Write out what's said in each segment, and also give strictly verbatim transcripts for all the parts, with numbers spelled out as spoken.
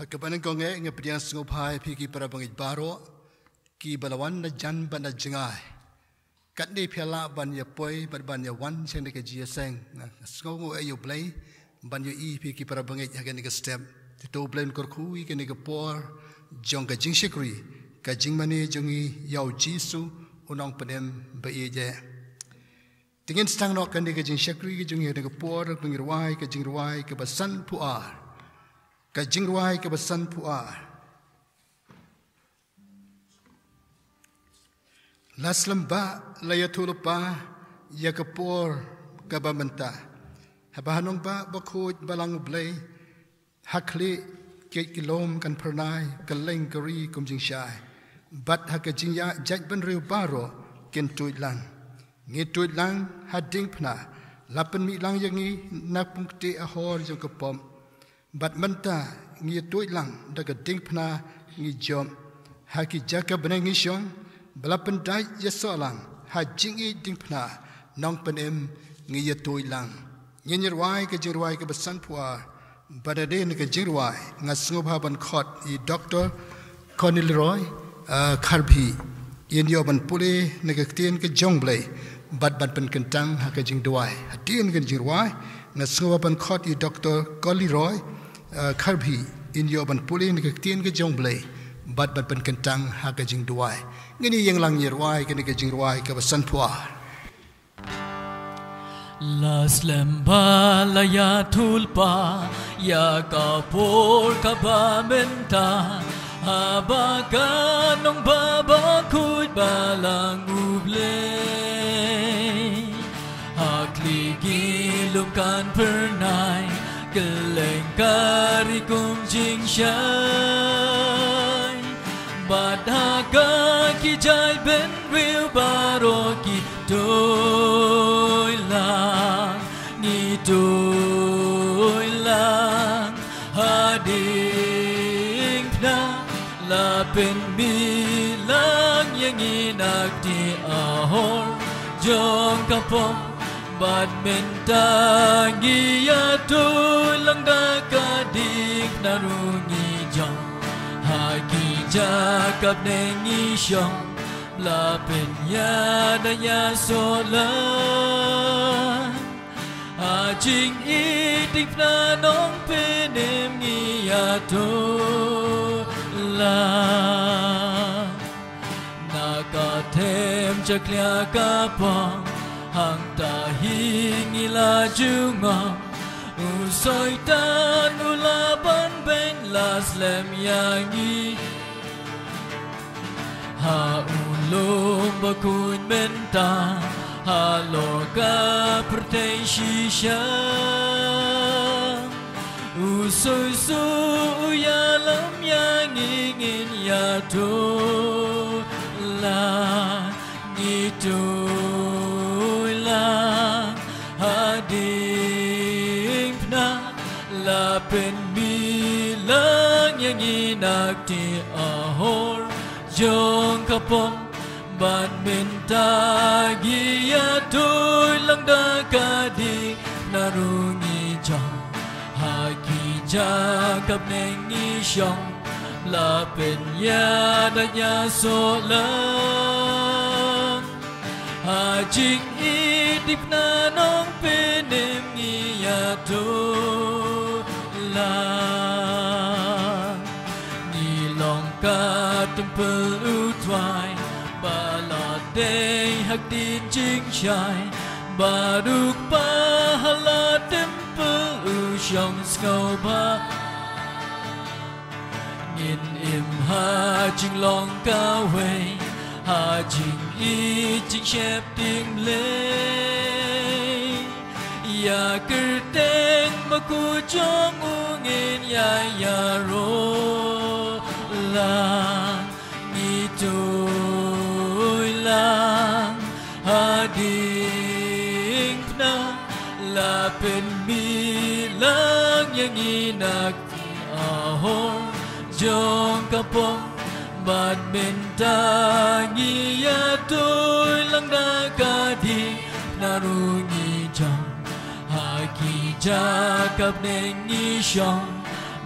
Kaba nyngkong eh nga pdiang sngewbha ïa phi ki para bangeit baroh kiba la wan na jan bad na jngai. Katne phi la ban ïa poi bad ban ïa wan sha kane ka jingïaseng, nga sngew nga ïohi ïa U Blei ban ïohi ïa phi ki para bangeit ha kane ka step. Te to U Blei un kyrkhu ïa kane ka por jong ka jingshakri, ka jingmane jong ngi ïa U Jisu U Nongpynim ba ïeit eh. Te ngin sdang noh kane ka jingshakri ka jong ngi ha kane ka por, ba ngin rwai ka jingrwai kaba sanphew ar. Ka jingrwai kaba sanphew ar. La slem ba la ïathuhlypa ïa ka por kaba mynta. Haba ha nongbah bakhuid balang U Blei, ha khlieh kiej ki lum kan phyrnai, kylleng ka ri kum jingshai. Bad ha ka jingïaid jaitbynriew baroh kin tuid lang. Ngi tuid lang ha diengphna, la pynmih lang ïa ngi na pung ktieh ahor jong ka pop. Bad mynta ngi ïa tuid lang da ka diengphna ngi jop. Ha ki jaka bneng ngi shong, ba la pyndait ïasoh lang ha jingïeit diengphna Nongpynim ngi ïa tuid lang. Ngin ïa rwai ka jingrwai kaba sanphew ar, bad hadien ka jingrwai nga sngewbha ban khot ïa i Doktor Connie Leroy, uh, Kharbhi. Ïa ïoh ban pule na ka ktien ka jong U Blei bad ban pynkyntang ha ka jingduwai. Hadien ka jingrwai nga sngewbha ban khot ïa i Doktor Connie Leroy, uh, Kharbhi. Ïa ïoh ban pule na ka ktien ka jong U Blei bad ban pynkyntang ha ka jingduwai. Ngin ïa ïeng lang ïa rwai kane ka jingrwai kaba sanphew ar. La slem ba la ïathuhlypa ïa ka por kaba mynta, haba ka nongbah bakhuid balang U Blei. Ha khlieh ki lum kan phyrnai, kylleng ka ri kum jingshai. Bad ha ka ki jaitbynriew baroh ki tuid lang, ngi tuid lang. Ha diengphna la pynmih lang ïa ngi na ktieh ahor jong ka pop. Bad mynta ngi ïa tuid lang da ka diengphna ruh ngi jop. Ha ki jaka bneng ngi shong, la pynïada ïasoh lang. Ha jingïeit diengphna Nongpynim ngi ïa tuid lang. Na ka them jakhlia ka pop, hangta hi ngi la ju ngop. U Soitan u la ban beiñ, la slem ïa ngi. Ha u lum bakhuid mynta, halor ka pyrthei shisha. U Jisu u ïalam ïa ngi, ngin ïa tuid lang, ngi tuid lang. Ha diengphna la pynmih lang ïa ngi na ktieh ahor jong ka pop. Bad mynta ngi ïa tuid lang da ka diengphna ruh ngi jop. Ha ki jaka bneng ngi shong, la pynïada ïasoh lang. Ha jingïeit diengphna Nongpynim ngi ïa tuid lang. Ngi long ka templ U Trai, ba la dei ha ktien jingshai, ba u Kpa ha la templ u shong sngewbha. Ngin im ha jinglong kawei, ha jingïeit jingsheptieng Blei. Ïa kyrteng bakhuid jong u ngin ïa ïaroh lang, ngi tuid lang. Ha diengphna la pynmih lang ïa ngi na ktieh ahor jong ka pop. Bad mynta ngi ïa tuid lang da ka diengphna ruh ngi jop. Ha ki jaka bneng ngi shong,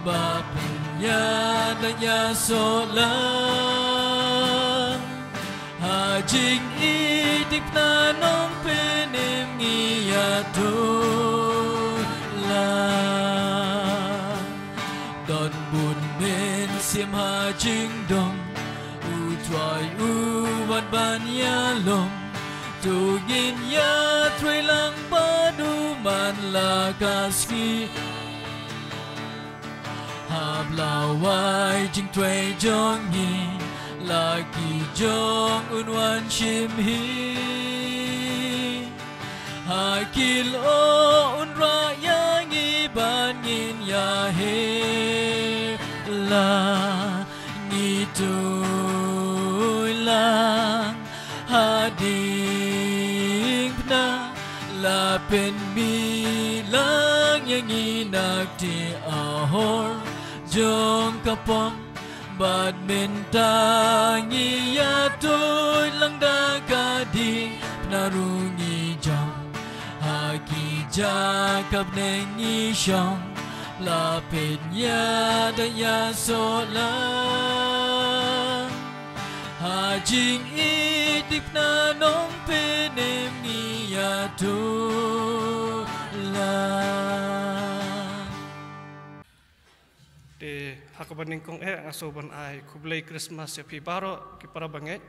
Ba pynïaid da ïasoh lang ha jingïeit, dei pynah nongpynim ngi ïathuh lang. Don bun mynsiem ha jingdom, U Trai u wan ban ïalum. To ngin ïathuh lang bad u man la ka sngi. Hap lawei jingthuh jong ngi, la ki jong un wan shim hi. Ha ki lyoh un rah ïa ngi ban ngin ïa her la. Ngi tuh lang ha ding pynah, la pynmih lang ïa ngi na kti ahor jong ka pom. Bad mynta ngi ïathuh lang da ka ding pynah ruh ngi jam ha ki jaka bneng ngi shong. La pynïaid da ïasoh lang ha jingïeit, dei pynah nongpynim ngi ïathuh lang. Te ha kaba nyngkong eh nga sngewbha ban ai khublei Christmas ïa phi baroh ki para bangeit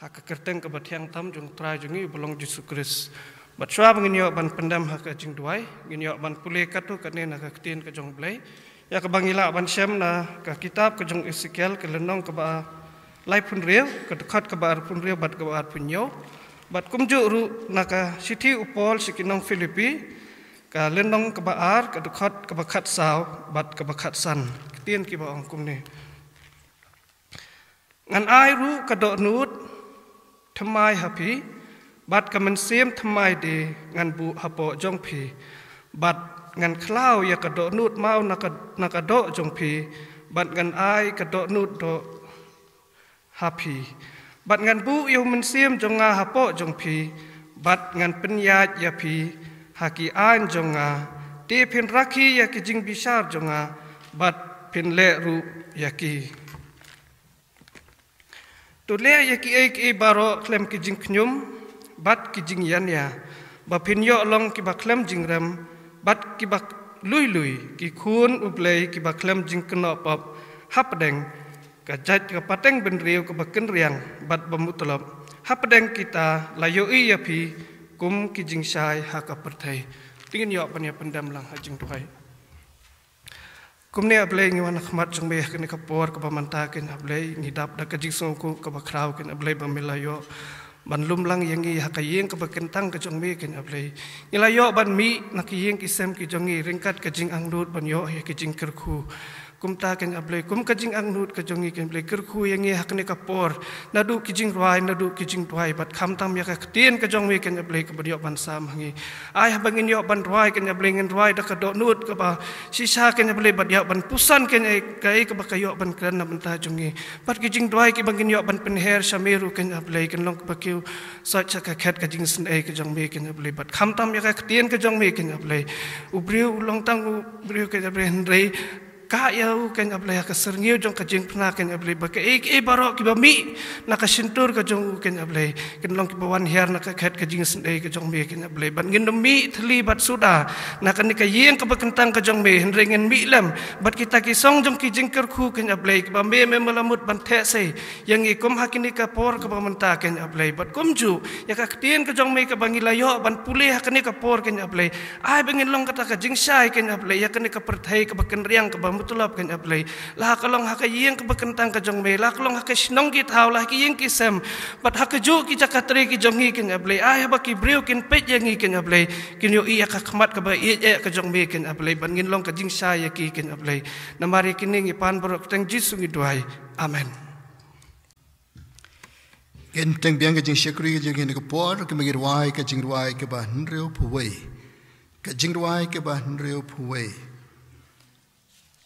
ha ka kyrteng kaba thiang tam jong U Trai jong ngi uba long Jisu Khrist. Bad shuwa ba ngin ïoh ban pyndem ha ka jingduwai, ngin ïoh ban pule katto katne na ka ktien ka jong U Blei, ïa kaba ngi lah ban shem na ka kitab ka jong u Esekiel, ka lynnong kaba laiphew hynriew, ka dkhot kaba arphew hynriew bad kaba arphew hynñiew. Bad kumjuh ruh na ka shithi u Paul sha ki nong Philippi, ka lynnong kaba ar, ka dkhot kaba khatsaw bad kaba khatsan. Ktien kiba ong kumne: Ngan ai ruh ka dohnud thymmai ha phi, bad ka mynsiem thymmai de ngan buh hapoh jong phi, bad ngan khlaw ïa ka dohnud maw na ka, na ka doh jong phi, bad ngan ai ka dohnud doh ha phi. Bad ngan buh ïa u mynsiem jong nga hapoh jong phi, bad ngan pynïaid ïa phi ha ki aiñ jong nga. Te phin rakhe ïa ki jingbishar jong nga, bad phin leh ruh ïa ki. To leh ïa kiei kiei baroh khlem ki jingkhñium bad ki jingïania, ba phin ïoh long kiba khlem jingrem bad kiba lui lui, ki khun U Blei kiba khlem jingkynnoh pop hapdeng ka jait ka pateng bynriew kaba kynriang bad ba mutlop, hapdeng kita la ïohi ïa phi kum ki jingshai ha ka pyrthei. Te ngin ïoh ban ïa pyndem lang ha jingduwai. Kumne A Blei ngi wan ha khmat jong me ha kane ka por kaba mynta, keiñ A Blei, ngi dap da ka jingsngewkhia kaba khraw, keiñ A Blei, ba me la ïoh ban lum lang ïa ngi ha ka ïing kaba kyntang ka jong me, keiñ A Blei. Ngi la ïoh ban mih na ki ïing ki sem ki jong ngi ryngkat ka jingangnud ban ïoh ïa ki jingkyrkhu. Kumta keiñ A Blei, kum ka jingangnud ka jong ngi, keiñ A Blei, kyrkhu ïa ngi ha kane ka por. Naduh ki jingrwai, naduh ki jingduwai, bad khamtam ïa ka ktien ka jong me, keiñ A Blei, kaba ïoh ban sam ha ngi. Ai haba ngin ïoh ban rwai, keiñ A Blei, ngin rwai da ka dohnud kaba shisha, keiñ A Blei, bad ïoh ban pynsan, keiñ A, kaei kaba ka ïoh ban kren na bynta jong ngi. Bad ki jingduwai kiba ngin ïoh ban pynher sha me ruh, keiñ A Blei, kin long kaba kiew sait sha ka khet ka jingisynei ka jong me, keiñ A Blei, bad khamtam ïa ka ktien ka jong me, keiñ A Blei. U briew u long tang u briew, keiñ A Blei, hynrei ka ïa u, keiñ A Blei, ha ka syrngiew jong ka jingpynah, keiñ A Blei, ba kaei kaei baroh kiba mih na ka shyntur ka jong u, keiñ A Blei, kin long kiba wan hiar na ka khet ka jingisynei ka jong me, keiñ A Blei. Bad ngin ym mih thylli bad suda na kane ka ïing kaba kyntang ka jong me, hynrei ngin mih lem bad kita ki song jong ki jingkyrkhu, keiñ A Blei, kiba me, me la mut ban theh sei ïa ngi kum ha kane ka por kaba mynta, keiñ A Blei. Bad kumjuh ïa ka ktien ka jong me kaba ngi la ïoh ban pule ha kane ka por, keiñ A Blei, ai ba ngin long kata ka jingshai, keiñ A Blei, ïa kane ka pyrthei kaba kynriang kaba mutlop, keiñ A Blei. La ka long ha ka ïing kaba kyntang ka jong me, la ka long ha ka shnong ki thaw, la ha ki ïing ki sem, bad ha kajuh ki jaka trei ki jong ngi, keiñ A Blei. Ai haba ki briew kin peit ïa ngi, keiñ A Blei, kin ïohi ïa ka khmat kaba ïeit eh ka jong me, keiñ A Blei, bad ngin long ka jingshai ïa ki, keiñ A Blei. Namar ïa kine ngi pan baroh ha ka kyrteng Jisu ngi duwai. Amen. Ngin bteng biang ka jingshakri ka jong ngi ha kane ka por, kaba ngin rwai ka jingrwai kaba hynriewphew wei. Ka jingrwai kaba hynriewphew wei.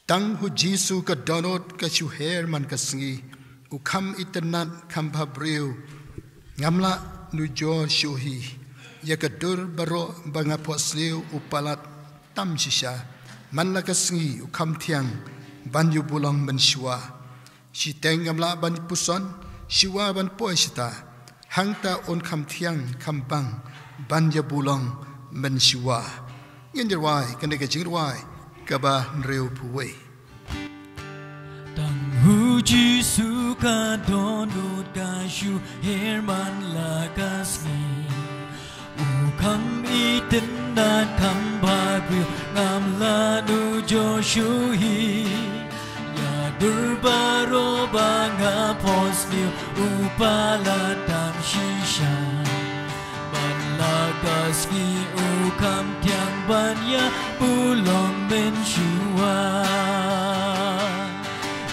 Tang ha u Jisu ka dohnud ka shu her man ka sngi, u kham itynnad kham bhabriew. Ngam lah nujor shuh hi ïa ka dur baroh ba nga phohsniew u palat tam shisha. Man la ka sngi u kham thiang ban ïa u bulong mynshuwa. Shiteng ngam lah ban puson, shuwa ban poi shata. Hangta un kham thiang kham bang ban ïa bulong mynshuwa. Ngin ïa rwai kane ka jingrwai kaba hynriew phew wei. Tang u Jisu ka don lut ka shu her man la ka sngi. U kham itynnad kham bha briew, ngam lah nujoh shuh hi. Ïa dur baroh ba nga poi sniew, u palat tam shisha. Man la ka sngi u kham thiang ban ïa bulong mynshuwa.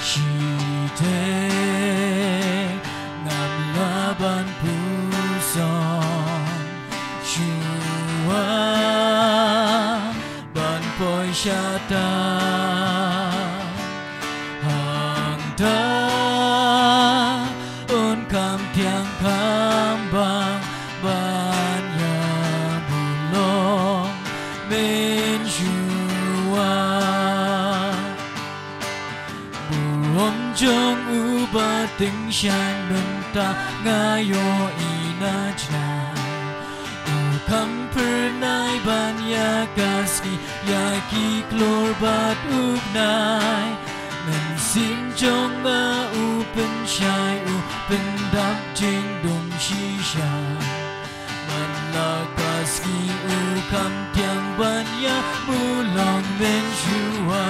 Shiteng ngam lah ban puson, shuwa ban poi shata. Hangta un kham thiang kham bang ban ïa bulong mynshuwa. Burom jong u ba tyngshaiñ mynta nga ïohi na jngai. U kham phyrnai ban ïa ka sngi, ïa ki klur bad u bnai. Mynsiem jong nga u pynshai, u pyndap jingdum shisha. Man la ka sngi u kham thiang ban ïa bulong mynshuwa.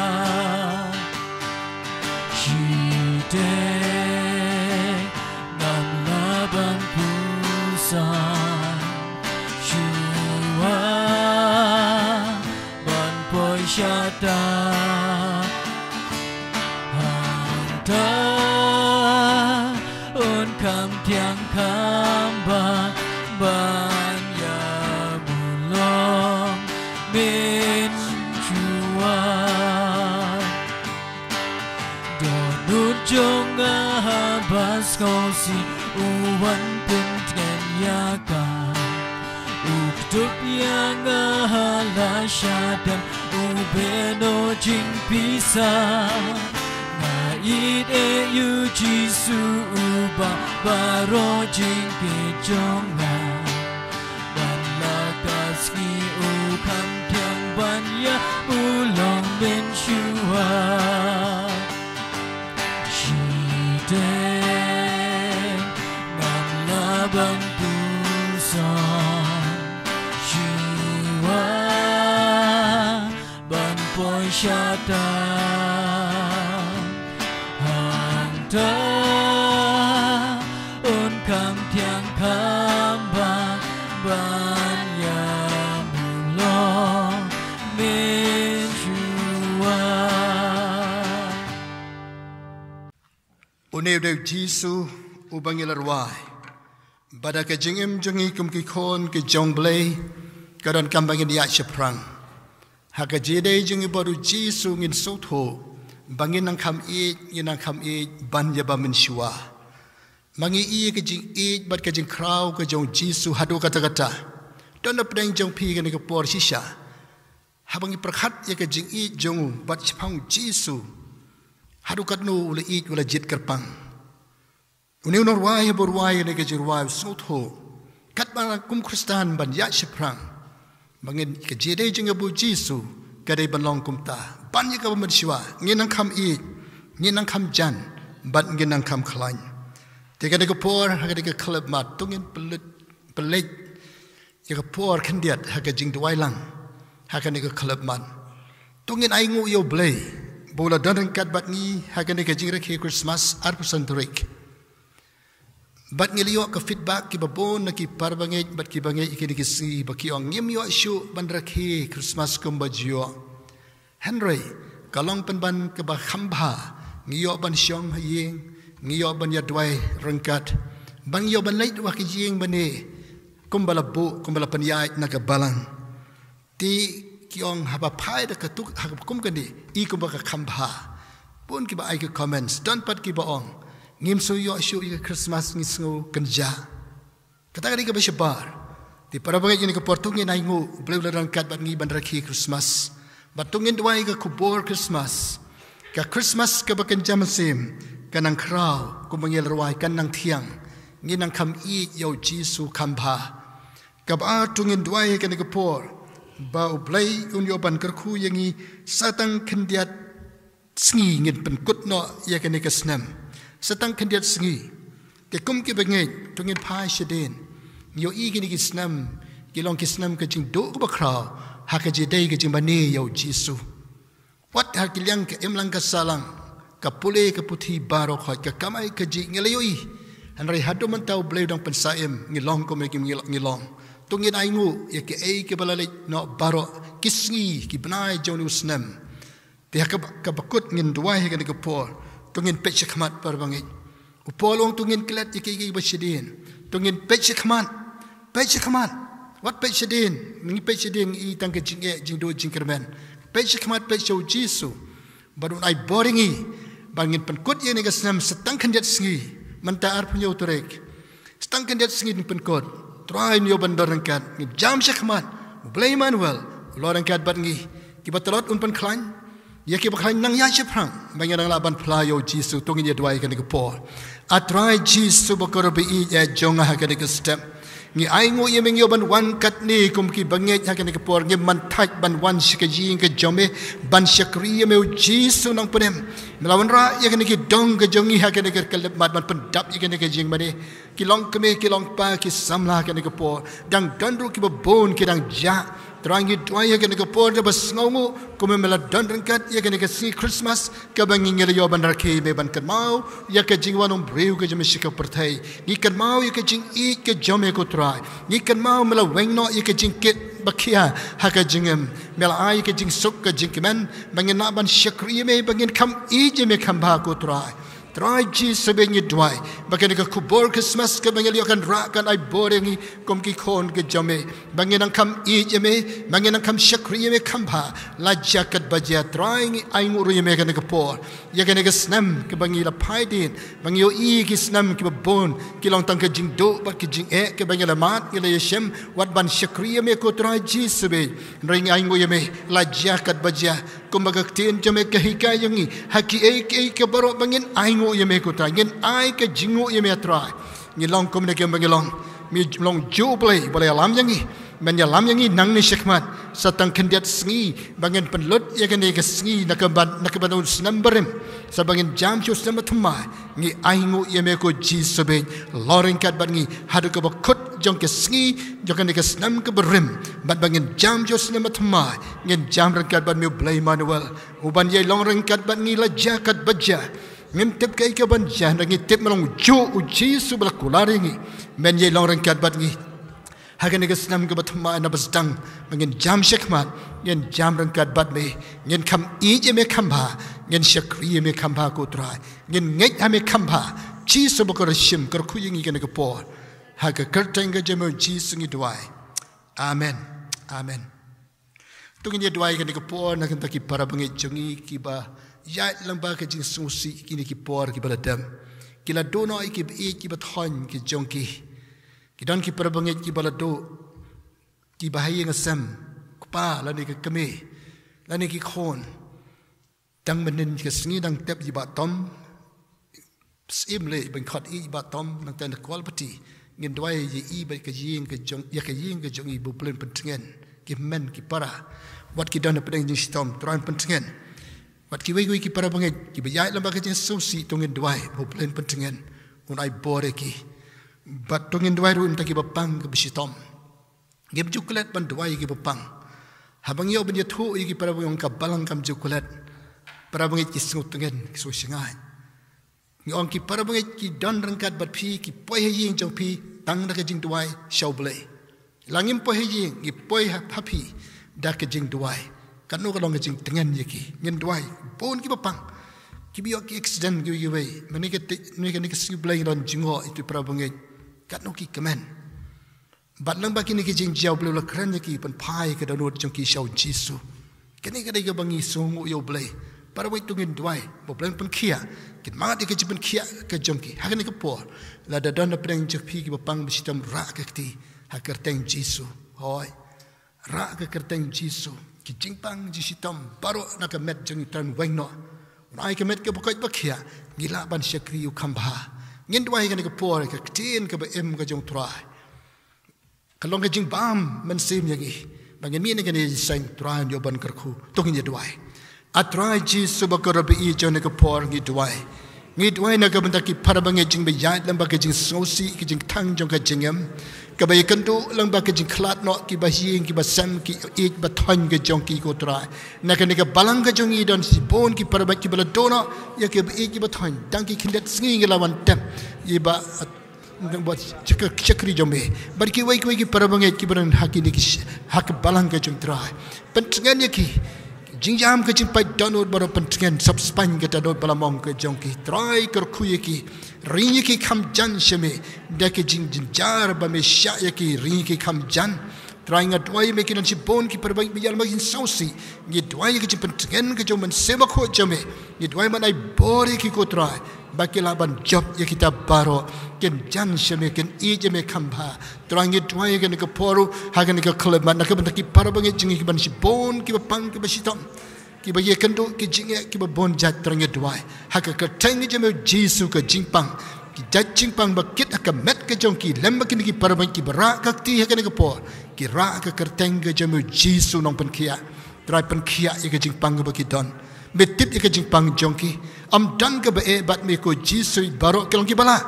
Shiteng ngam lah ban puson, shuwa ban poi shata. Hangta un kham thiang kham bang ban ïa bulong mynshuwa. Dohnud jong nga haba sngewsih u wan pyntngen ïa nga. U kdup ïa nga ha la shadem, u beh noh jingpisa. Nga ïeit ïa u Jisu uba baroh jingkit jong nga. Man la ka sngi u kham thiang ban ïa bulong mynshuwa. Shiteng ngam lah ban puson, shuwa ban poi shata. Hangta un kham thiang kham bang ban ïa bulong mynshuwa. Une u dei u Jisu uba ngi la rwai. Bad ha ka jingim jong ngi kum ki khun ki jong U Blei, ka donkam ba ngin ïaid shaphrang. Ha ka jingïadei jong ngi bad u Jisu ngin sngewthuh ba ngin nang kham ïeit, ngin nang kham ïeit ban ïa bam mynshuwa. Ma ngi ïohi ka jingïeit bad ka jingkhraw ka jong u Jisu haduh katta katta. Don na pdeng jong phi kane ka por shisha. Haba ngi pyrkhat ïa ka jingïeit jong u bad shaphang u Jisu, haduh katno u la ïeit, u la jied kyrpang. Une u nongrwai haba u rwai ïa kane ka jingrwai u sngewthuh katba kum Khristan ban ïaid shaphrang, ba ngin, ka jingïadei jong ngi bad u Jisu ka dei ban long kumta, ban ïa ka bam mynshuwa, ngin nang kham ïeit, ngin nang kham jan bad ngin nang kham khlaiñ. Te kane ka por, ha kane ka khyllipmat, to ngin pynleit, pynleit ïa ka por khyndiat ha ka jingduwai lang ha kane ka khyllipmat. To ngin ainguh ïa U Blei ba u la don ryngkat bad ngi ha kane ka jingrakhe Christmas arphew san tarik. Bad ngi la ïoh ka feedback kiba bun na ki parabangeit bad ki bangeit ïa kine ki sngi ba ki ong ngim ïoh shuh ban rakhe Christmas kumba ju ïoh. Hynrei ka long pynban kaba kham bha, ngi ïoh ban shong ha ïing, ngi ïoh ban ïaduwai ryngkat, ban ïoh ban leit ruh ha ka ïing bad ne kumba la buh, kumba la pynïaid na ka balang. Te ki ong haba phai da ka tuk ha ka kum kane, i kumba ka kham bha. Bun kiba ai ki comments, don pat kiba ong ngim sngew ïoh shuh ïa ka Christmas, ngi sngew kynjah. Kata ka dei kaba shabar. Te parabangeit, ïa kane ka por to ngin ainguh, U Blei u la don ryngkat bad ngi ban rakhe Christmas. Bad to ngin duwai ka khubor Christmas. Ka Christmas kaba kynja mynsiem ka nang khraw, kumba ngi la rwai, ka nang thiang. Ngi nang kham ïeit ïa u Jisu kham bha. Kaba ar, to ngin duwai ha kane ka por ba U Blei un ïoh ban kyrkhu ïa ngi sa tang khyndiat sngi ngin pynkut noh ïa kane ka snem. Sa tang khyndiat sngi. Te kum ki bangeit, to ngin phai shadien. Ngi ïohi kine ki snem ki long ki snem ka jingduh kaba khraw ha ka jingdei ka jingmane ïa u Jisu. Wat ha ki liang ka imlang ka sahlang, ka pule ka puthi baroh, ka kamai kajih, ngi la ïohi. Hynrei haduh mynta U Blei u dang pynsah im, ngi long kumne ki ngi long. To ngin ainguh ïa kiei kiba la leit noh baroh, ki sngi ki bnai jong une u snem. Te ha kaba, kaba kut ngin duwai ha kane ka por. To ngin peit shakhmat, para bangeit. U Paul u ong to ngin klet ïa kiei kiei ba shadien. To ngin peit shakhmat. Peit shakhmat. Wat peit shadien. Ngi peit shadien, ngi i tang ka jingeh, jingduh, jingkyrmen. Peit shakhmat, peit sha u Jisu. Bad un ai bor ïa ngi ba ngin pynkut ïa kane ka snem sa tang khyndiat sngi. Mynta arphew hynñiew tarik. Sa tang khyndiat sngi ngin pynkut. Trai, ngi ïoh ban don ryngkat, ngin jam shakhmat. U Blei Immanuel u long ryngkat bad ngi. Kiba tlot un pynkhlaiñ. Ïa kiba khlaiñ nang ïaid shaphrang. Ba ngin nang lah ban phla ïa u Jisu. To ngin ïa duwai ha kane ka por. A Trai Jisu ba kyrkhu, ba ïeit jong nga, ha kane ka step ngi ainguh ïa me, ngi ïoh ban wan katne kum ki bangeit ha kane ka por. Ngim man thait ban wan sha ka ïing ka jong me ban shakri ïa me, u Jisu nongpynim. Me la wanrah ïa kane ki dong ka jong ngi ha kane ka khyllipmat ban pyndap ïa kane ka jingmane. Ki long kmie, ki long kpa, ki samla ha kane ka por. Dang don ruh kiba bun ki dang jah. Trai, ngi duwai ha kane ka por da ba sngewnguh kumba me la don ryngkat ïa kane ka sngi Christmas kaba ngi, ngi la ïoh ban rakhe ïa me ban kynmaw ïa ka jingwan u briew ka jong me sha ka pyrthei. Ngi kynmaw ïa ka jingïeit ka jong me, ko Trai. Ngi kynmaw me la weng noh ïa ka jingkit ba khia ha ka jingim. Me la ai ïa ka jingsuk ka jingkmen ba ngin lah ban shakri ïa me, ba ngin kham ïeit ïa me kham bha, ko Trai. Trai Jisu, ba ngi duwai ba kane ka khubor Christmas kaba ngi la ïoh kan rah, kan ai bor ïa ngi kum ki khun ka jong me, ba ngin nang kham ïeit ïa me, ba ngin nang kham shakri ïa me kham bha la jia kat ba jia. Trai, ngi ainguh ruh ïa me ha kane ka por, ïa kane ka snem kaba ngi la phai dien, ba ngi ïohi ki snem kiba bun ki long tang ka jingduh bad ka jingeh kaba ngi la mad, ngi la ïashem wat ban shakri ïa me, ko Trai Jisu. Hynrei ngi ainguh ïa me la jia kat ba jia. Kumba ka ktien jong me ka hikai ïa ngi ha kiei kiei baroh ba ngin ainguh ïa me, ko Trai. Ngin ai ka jingnguh ïa me, Trai. Ngi long kumne kumba ngi long. Me long ju U Blei ba la ïalam ïa ngi. Men ïalam ïa ngi nangne shakhmat sa tang khyndiat sngi ba ngin pynlut ïa kane ka sngi na ka ban, na ka ban u snem barim, sa ba ngin jam sha u snem bathymmai. Ngi ainguh ïa me, ko Jisu, ba long ryngkat bad ngi haduh kaba kut jong ka sngi, jong kane ka snem kaba rim. Bad ba ngin jam sha u snem bathymmai, ngin jam ryngkat bad me, U Blei Immanuel, uban ïai long ryngkat bad ngi la jia kat ba jia. Ngim tip kaei kaban jia, hynrei ngi tip me long ju U Jisu ba la kular ïa ngi. Men ïai long ryngkat bad ngi ha kane ka snem kaba thymmai, na ba sdang ba ngin jam shakhmat, ngin jam ryngkat bad me, ngin kham ïeit ïa me kham bha, ngin shakri ïa me kham bha, ko Trai. Ngin ngeit ha me kham bha. Jisu ba kyrshim, kyrkhu ïa ngi ha kane ka por. Ha ka kyrteng ka jong me, U Jisu, ngi duwai. Amen. Amen. To ngin ïa duwai ha kane ka por na ka bynta ki para bangeit jong ngi kiba ïaid lyngba ka jingsngewsih kine ki por kiba la dep. Ki la duh noh ïa ki baieit, ki bathoiñ ki jong ki. Ki don ki para bangeit kiba la duh, kiba ha ïing ha sem, kpa lane ka kmie lane ki khun. Dang mynnin ka sngi dang tep ïa i Bah Tom. Syiem leh ban khot ïa i Bah Tom, nangta na Kawalpati. Ngin duwai ïa i bad ka ïing ka jong, ïa ka ïing ka jong i, ba U Blei un pyntngen ki hynmen ki para. Wat ki don hapdeng jingshitom, Trai un pyntngen. Wat kiwei kiwei ki para bangeit kiba ïaid lyngba ka jingsngewsih, to ngin duwai ba U Blei un pyntngen, un ai bor ïa ki. Bad to ngin duwai ruh na ka bynta kiba pang kaba shitom. Ngim ju klet ban duwai ïa kiba pang. Haba ngi ïoh ban ïathuh ïa ki para bangeit, ka balang kam ju klet. Para bangeit ki sngewtngen, ki sngewshngaiñ. Ngi ong ki para bangeit ki don ryngkat bad phi, ki poi ha ïing jong phi tang da ka jingduwai sha U Blei. La ngim poi ha ïing, ngi poi ha, ha phi da ka jingduwai. Katno ka long ka jingtngen ïa ki. Ngin duwai. Bun kiba pang, kiba ïoh ki accident kiwei kiwei. Mynne ka ti, mynne ka, mynne ka sngi Blei ngi don jngoh ïa ki para bangeit. Katno ki kmen. Bad lyngba kine ki jingjia U Blei u la kren ïa ki, pynphai ïa ka dohnud jong ki sha U Jisu. Kane ka dei kaba ngi sngewnguh ïa U Blei. Para bangeit, to ngin duwai ba U Blei un pynkhiah, kin mad ïa ka jingpynkhiah ka jong ki ha kane ka por. Lada don hapdeng jong phi kiba pang ba shitom, rah ka kti ha ka kyrteng Jisu. Hooid. Rah ka kyrteng Jisu. Ki jingpang jingshitom baroh na ka met jong ngi, Trai, weng noh. Rai ka met kaba koit ba khiah, ngi lah ban shakri ïa u kham bha. Ngin duwai ha kane ka por, ka ktien kaba im ka jong u Trai ka long ka jingbam mynsiem ïa ngi. Ba ngin mih na kane ka jingïaseng, Trai, ïoh ban kyrkhu. To ngin ïa duwai. A Trai Jisu ba kyrkhu, ha kane ka por ngi duwai. Ngi duwai na ka bynta ki para bangeit, jingbaïaid lyngba ka jingsngewsih, ka jingthang jong ka jingim, kaba ïakynduh lyngba ka jingkhlad noh kiba ïing kiba sem, ki ïeit ba thoiñ ka jong ki, ko Trai. Na kane ka balang ka jong ngi don shibun ki para bangeit kiba la duh noh ïa kiba ïeit kiba thoiñ. Tang ki khyndiat sngi ngi la wan tep ïa ba, ba shakri, shakri jong me. Bad kiwei kiwei ki para bangeit kiba don ha kine ki sh-, ha ka balang ka jong, Trai, pyntngen ïa ki. Jingïam, ka jingpait dohnud baroh pyntngen, sop spaiñ ka dohnud ba la mong ka jong ki, Trai, kyrkhu ïa ki. Ring ïa ki kham jan sha me da ka jingjynjar ba me shah ïa ki. Ring ïa ki kham jan. Trai, nga duwai ïa me, ki don shibun ki para bangeit ba ïalam ha ka jingsngewsih. Ngi duwai ïa ka jingpyntngen ka jong u Mynsiem Bakhuid jong me. Ngi duwai ban ai bor ïa ki, ko Trai, ba ki lah ban jop ïa kita baroh, kin jan sha me, kin ïeit ïa me kham bha. Trai, ngi duwai ha kane ka por, ha kane ka khyllipmat, na ka bynta ki para bangeit jong ngi kiba shibun, kiba pang, kiba shitom, kiba ïakynduh ki jingeh kiba bun jait, Trai, ngi duwai ha ka kyrteng ka jong me, Jisu, ka jingpang, ki jait jingpang ba kit ha ka met ka jong ki lem bad kine ki para bangeit kiba rah ka kti ha kane ka por, ki rah ha ka kyrteng ka jong me, Jisu Nongpynkhiah. Trai, pynkhiah ïa ka jingpang kaba ki don. Me tip ïa ka jingpang jong ki. Ym don kaba eh bad me, ko Jisu, baroh ki long kiba lah.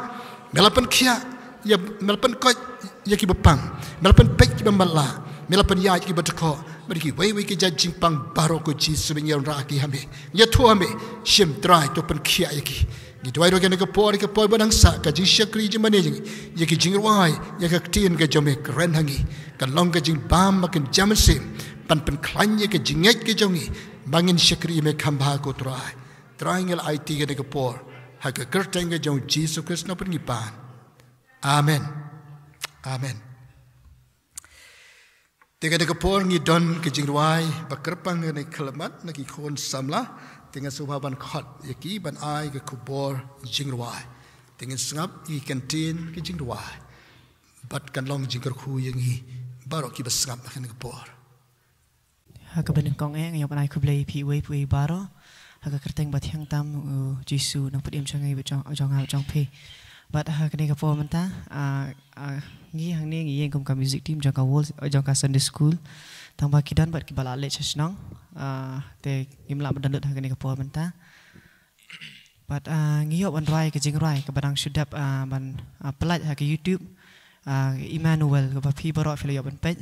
Me la pynkhiah ïa, me la pynkoit ïa kiba pang. Me la pynpeit kiba matlah. Me la pynïaid kiba dkhot. Bad kiwei kiwei ki jait jingpang baroh, ko Jisu, me ngi wanrah ki ha me. Ngi ïathuh ha me. Shim, Trai, to pynkhiah ïa ki. Ngi duwai ruh ha kane ka por, ka por ba dang sah, ka jingshakri jingmane jong ngi ïa ki jingrwai, ïa ka ktien ka jong me, kren ha ngi. Kan long ka jingbam, ka jingïasyllok, ban pynkhlaiñ ïa ka jingngeit ka jong ngi, ba ngin shakri ïa me kham bha, ko Trai. Trai, ngi la aiti ha kane ka por ha ka kyrteng ka jong u Jisu Khrist, u Nongpynim jong ngi. Amen. Amen. Te ha kane ka por ngi don ki jingrwai ba kyrpang ha kane ka khyllipmat na ki khun samla. Te nga sngewbha ban khot ïa ki ban ai ka khubor jingrwai. Te ngin sngap ïa ki kyntien ki jingrwai. Bad kan long jingkyrkhu ïa ngi baroh kiba sngap ha kane ka por. Ha kaba nyngkong eh, nga ïoh ban ai khublei ïa phi uwei pa uwei baroh ha ka kyrteng bathiang tam u Jisu, u Nongpynim jong ngi bad jong, jong nga bad jong phi. Bad ha kane ka por mynta, ah, ah, ngi hangne ngi ïeng kum ka music team jong ka World, jong ka Sunday School. Tang ba ki don bad kiba la leit sha shnong. Ah, te ngim lah ban don lut ha kane ka por mynta. Bad, ah, ngi ïoh ban rwai ka jingrwai kaba dang shu dep, ah, ban, ah, pynlait ha ka YouTube, ah, Emmanuel, kaba phi baroh phi la ïoh ban peit.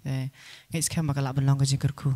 Eh, ngeit skhem ba ka lah ban long ka jingkyrkhu.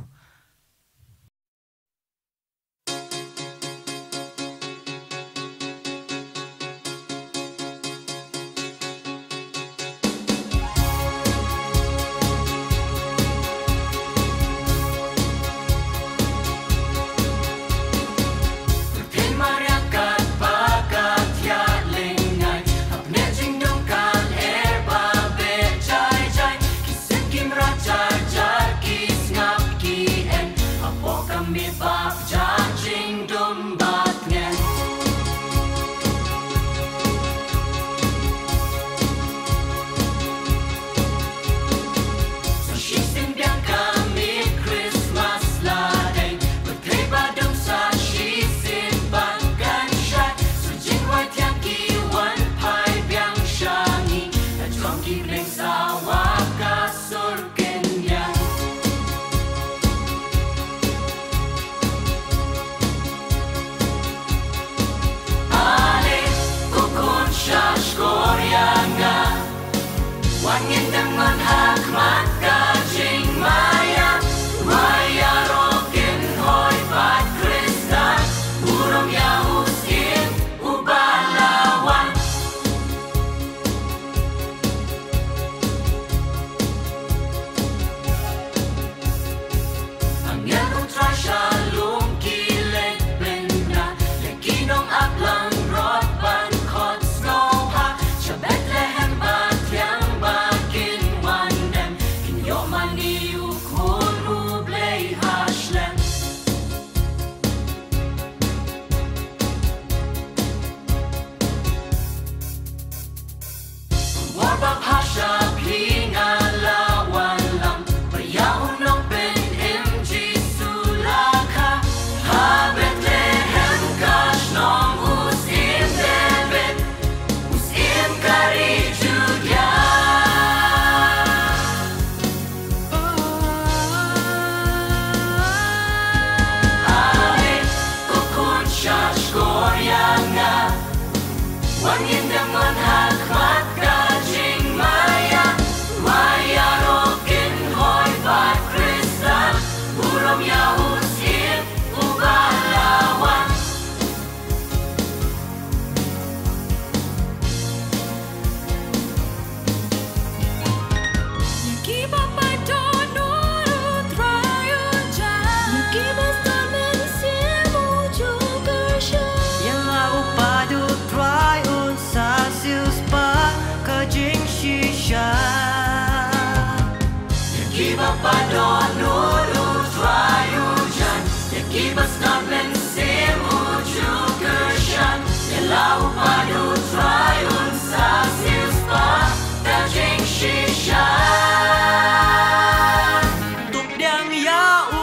Wan ngin dang wan ha khmat ka jingmaïa, maïa ruh kin hoi bad Khristan, burom ïa u Syiem uba la wan. Ïa kiba pat dohnud U Trai un jan, ïa kiba sdang mynsiem u ju kyrshan. Ïa la u pat U Trai un sa siewspah ka jingshisha. Ïa kiba pat dohnud U Trai un jan, ïa kiba sdang mynsiem u ju kyrshan. Ïa la u pat U Trai un sa siewspah ka jingshisha. To pdiang ïa u.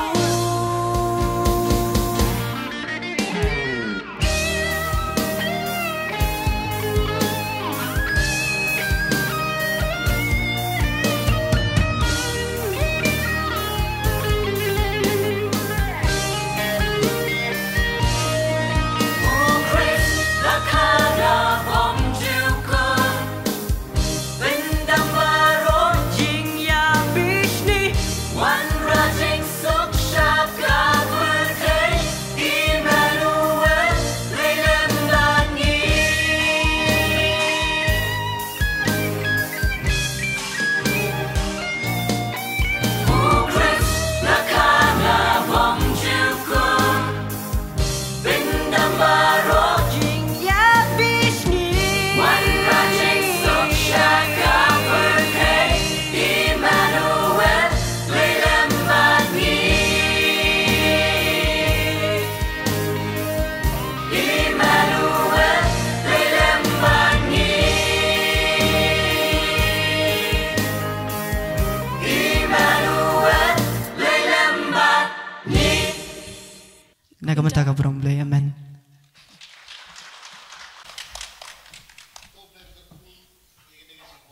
Na ka bynta ka burom Blei, amen.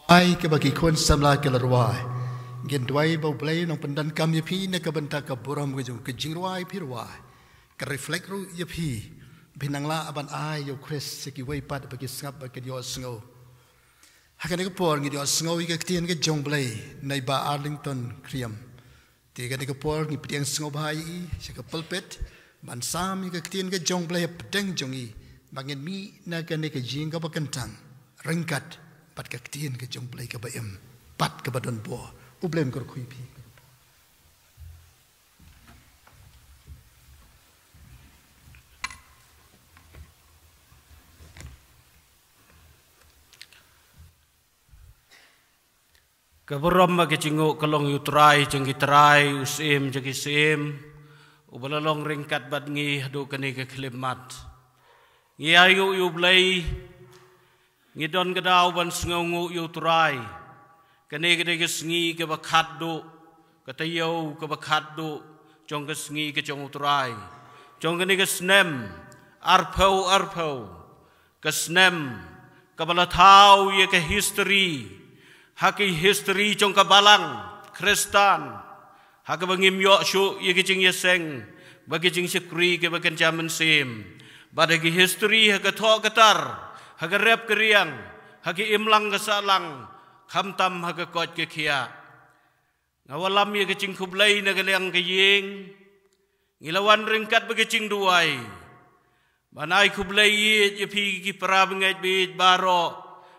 Ai kaba ki khun samla ki la rwai. Ngin duwai ba U Blei un nang pyndonkam ïa phi na ka bynta ka burom ka jong ka jingrwai phi rwai. Ka reflect ruh ïa phi. Phi nang lah ban ai ïa U Khrist sha kiwei pat ba ki sngap ba kin ïohsngew. Ha kane ka por ngin ïohsngew ïa ka ktien ka jong U Blei na i Bah Arlington Khriam. Te kane ka por ngi pdiang sngewbha ïa i sha ka pulpit ban sam ïa ka ktien ka jong U Blei hapdeng jong i, ba ngin mih na kane ka jingkaba kyntang ryngkat bad ka ktien ka jong U Blei kaba im bad kaba don bor. U Blei un kyrkhu ïa phi. Ka burom bad ka jingnguh ka long ïa U Trai jong ki trai, U Syiem jong ki syiem, uba la long ryngkat bad ngi haduh kane ka khyllipmat. Ngi ainguh ïa U Blei, ngi don ka daw ban sngewnguh ïa U Trai. Kane ka dei ka sngi kaba khatduh, ka taïew kaba khatduh jong ka sngi ka jong U Trai, jong kane ka snem arphew arphew. Ka snem kaba la thaw ïa ka history, ha ki history jong ka Balang Khristan, ha kaba ngim ïoh shuh ïa ki jingïaseng bad ki jingshakri kiba kynja mynsiem, bad ha ki history ha ka thoh ka tar, ha ka rep ka riang, ha ki imlang ka sahlang, khamtam ha ka koit ka khiah. Nga wallam ïa ka jingkhublei na ka liang ka ïing. Ngi la wan ryngkat bad ka jingduwai ban ai khublei ïeit ïa phi ki para bangeit baieit baroh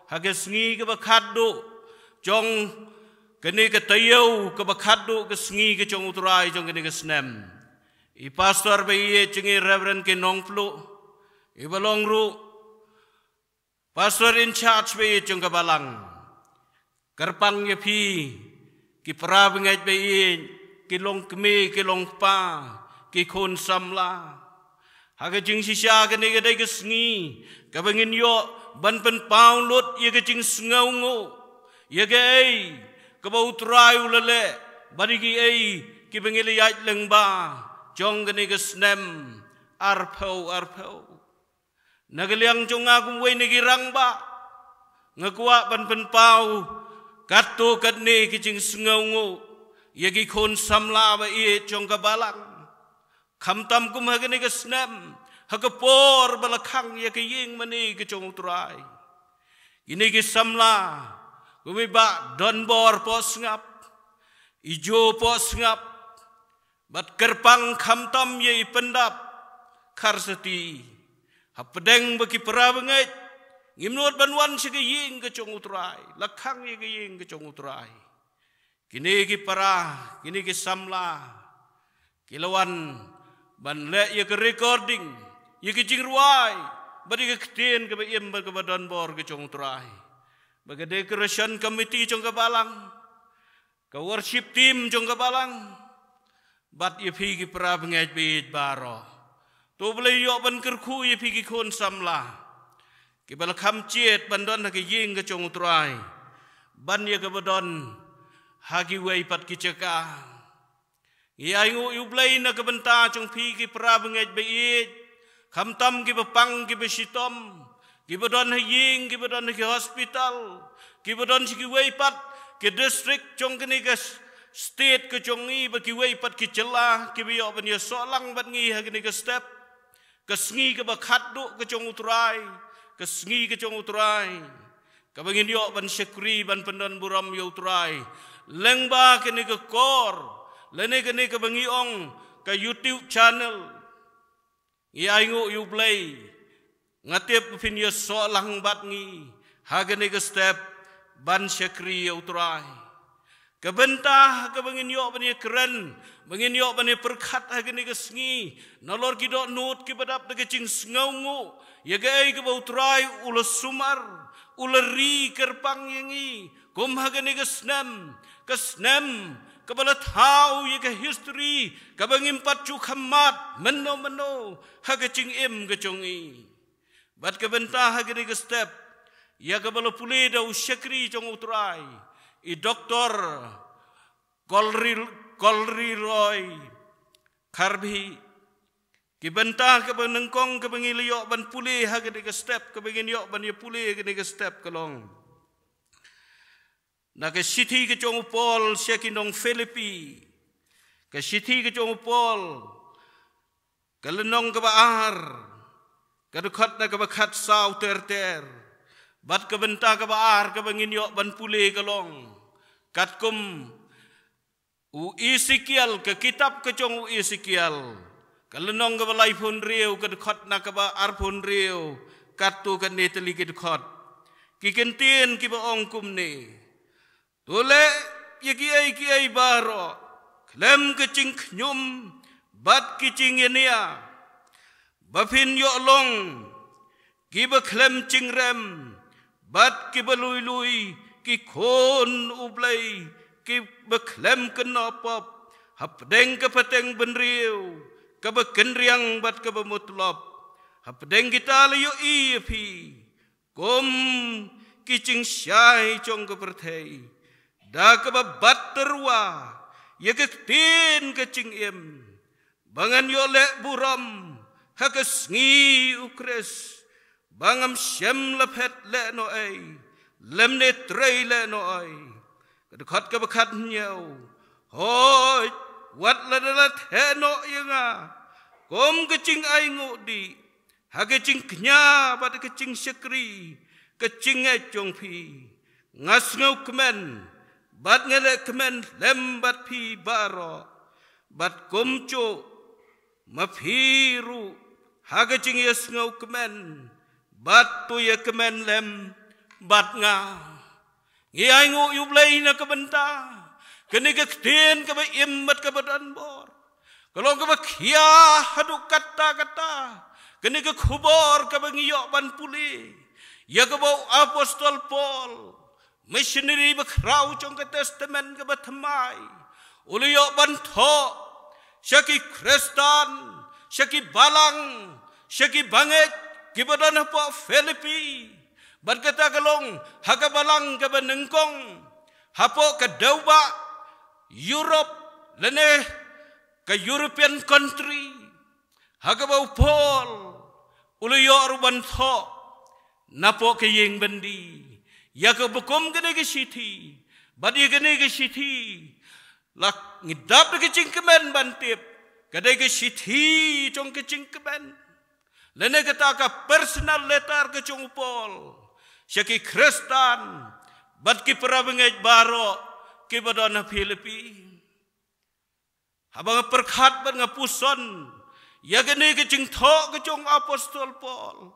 ha ka sngi kaba khatduh jong kane ka taïew kaba khatduh, ka sngi ka jong U Trai jong kane ka snem. I pastor baieit jong ngi, Reverend K. Nongpluh, iba long ruh pastor in charge baieit jong ka Balang. Kyrpang ïa phi ki para bangeit baieit, ki longkmie ki longkpa, ki khun samla. Ha ka jingshisha kane ka dei ka sngi kaba ngin ïoh ban pynpaw lut ïa ka jingsngewnguh ïa kaei kaba U Trai u la leh bad ïa kiei kiba ngi la ïaid lyngba jong kane ka snem arphew arphew. Na ka liang jong nga kum uwei na ki rangbah, nga kwah ban pynpaw katto katne ki jingsngewnguh ïa ki khun samla baieit jong ka Balang. Khamtam kum ha kane ka snem, ha ka por ba la khang ïa ka ïing mane ka jong U Trai, Kine ki samla, kum i Bah Donbor Pohsngap, i Joe Pohsngap, bad kyrpang khamtam ïa i Pyndap Kharsati. Hapdeng ba ki para bangeit, ngim nud ban wan sha ka ïing ka jong U Trai, la khang ïa ka ïing ka jong U Trai. Kine ki para, kine ki samla, ki la wan ban leh ïa ka recording, ïa ka jingrwai, bad ïa ka ktien kaba im bad kaba donbor ka jong U Trai. Bad ka decoration committee jong ka balang, ka worship team jong ka balang, bad ïa phi ki para bangeit bad baroh. To U Blei ïoh ban kyrkhu ïa phi ki khun samla, kiba la kham jied ban don ha ka ïing ka jong U Trai, ban ïa kaba don ha kiwei pat ki jaka. Ngi ainguh ïa U Blei na ka bynta jong phi ki para bangeit baieit, khamtam kiba pang kiba shitom, kiba don ha ïing, kiba don ha ki hospital, kiba don sha kiwei pat ki district jong kane ka s-, state ka jong ngi, bad kiwei pat ki jylla, kiba ïoh ban ïasoh lang bad ngi ha kane ka step. Ka sngi kaba khatduh ka jong U Trai, ka sngi ka jong U Trai, kaba ngin ïoh ban shakri ban pyndonburom ïa U Trai lyngba kane ka kor, lane kane kaba ngi ong ka YouTube channel. Ngi ainguh ïa U Blei, nga tip ba phin ïasoh lang bad ngi ha kane ka step ban shakri ïa U Trai. Ka bynta kaba ngin ïoh ban ïakren, ba ngin ïoh ban ïapyrkhat ha kane ka sngi, nalor ki dohnud kiba dap da ka jingsngewnguh ïa kaei kaba U Trai u la sumar, u la ri kyrpang ïa ngi kum ha kane ka snem, ka snem kaba la thaw ïa ka history kaba ngim pat ju kham mad mynno mynno ha ka jingim ka jong ngi. Bad ka bynta ha kane ka step, ïa kaba la pule da u shakri jong U Trai, i Doktor Kolri-, Kolriroy Kharbhi. Ki bynta kaba nyngkong kaba ngi la ïoh ban pule ha kane ka step, kaba ngin ïoh ban ïa pule ha kane ka step ka long na ka shithi ka jong u Paul sha ki nong Philippi. Ka shithi ka jong u Paul, ka lynnong kaba ar, ka dkhot na kaba khatsaw ter ter. Bad ka bynta kaba ar kaba ngin ïoh ban pule ka long katkum u Esekiel, ka kitab ka jong u Esekiel, ka lynnong kaba laiphew hynriew, ka dkhot na kaba arphew hynriew, katto katne tylli ki dkhot. Ki kyntien kiba ong kumne: To leh ïa kiei kiei baroh khlem ka jingkhñium bad ki jingïania, ba phin ïoh long kiba khlem jingrem bad kiba lui lui, ki khun U Blei kiba khlem kynnoh pop, hapdeng ka pateng bynriew kaba kynriang bad kaba mutlop, hapdeng kita la ïohi ïa phi kum ki jingshai jong ka pyrthei, da kaba bat tyrwa ïa ka ktien ka jingim, ba ngan ïoh leh burom ha ka sngi U Khrist, ba ngam shym la phet lehnoh ei lymne trei lehnoh ei. Ka dkhot kaba khathynñiew: Hooid, wat lada la theh noh ïa nga kum ka jingainguh dih ha ka jingkñia bad ka jingshakri ka jingngeit jong phi, nga sngewkmen bad nga leh kmen lem bad phi baroh, bad kumjuh ma phi ruh ha ka jingïasngewkmen bad to ïakmen lem bad nga. Ngi ainguh ïa U Blei na ka bynta kane ka ktien kaba im bad kaba donbor. Ka long kaba khia haduh katta katta kane ka khubor kaba ngi ïoh ban pule ïa kaba u Apostol Paul, missionary bakhraw jong ka Testament kaba Thymmai, u la ïoh ban thoh sha ki Khristan, sha ki balang, sha ki bangeit kiba don hapoh Philippi. Bad kata ka long ha ka balang kaba nyngkong hapoh ka dewbah Europe lane ka European country, ha kaba u Paul u la ïoh ruh ban thoh napoh ka ïing byndi ïa kaba kum kane ka shithi. Bad ïa kane ka shithi la ngi dap da ka jingkmen ban tip ka dei ka shithi jong ka jingkmen, lane kata ka personal letter ka jong u Paul. sha ki Khristan bad ki para bangeit baroh kiba don ha Philippi. Haba nga pyrkhat bad nga puson ïa kane ka jingthoh ka jong u Apostol Paul,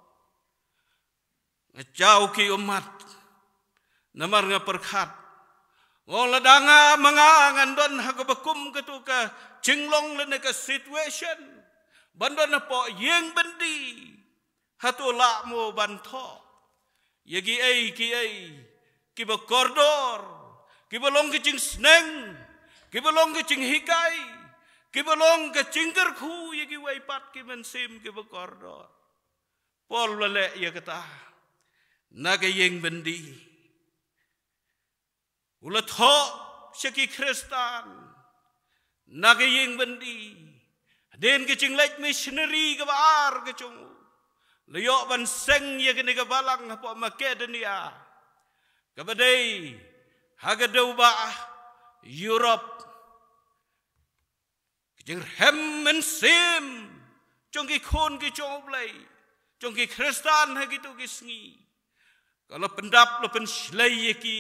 nga jaw ki ummat. Namar nga pyrkhat, nga ong, lada nga ma nga ngan don ha kaba kum katu ka jinglong lane ka situation ban don hapoh ïing byndi, hato lah mo ban thoh ïa kiei kiei kiba kordor, kiba long ka jingsneng, kiba long ka jinghikai, kiba long ka jingkyrkhu ïa kiwei pat ki mynsiem kiba kordor? Paul u la leh ïa kata na ka ïing byndi. U la thoh sha ki Khristan na ka ïing byndi. Hadien ka jingleit missionary kaba ar ka jong u, la ïoh ban seng ïa kane ka balang hapoh Makedonia, kaba dei ha ka dewbah Europe. Ka jingrhem mynsiem jong ki khun ki jong U Blei, jong ki Khristan ha kito ki sngi, ka la pyndap, la pynshlei ïa ki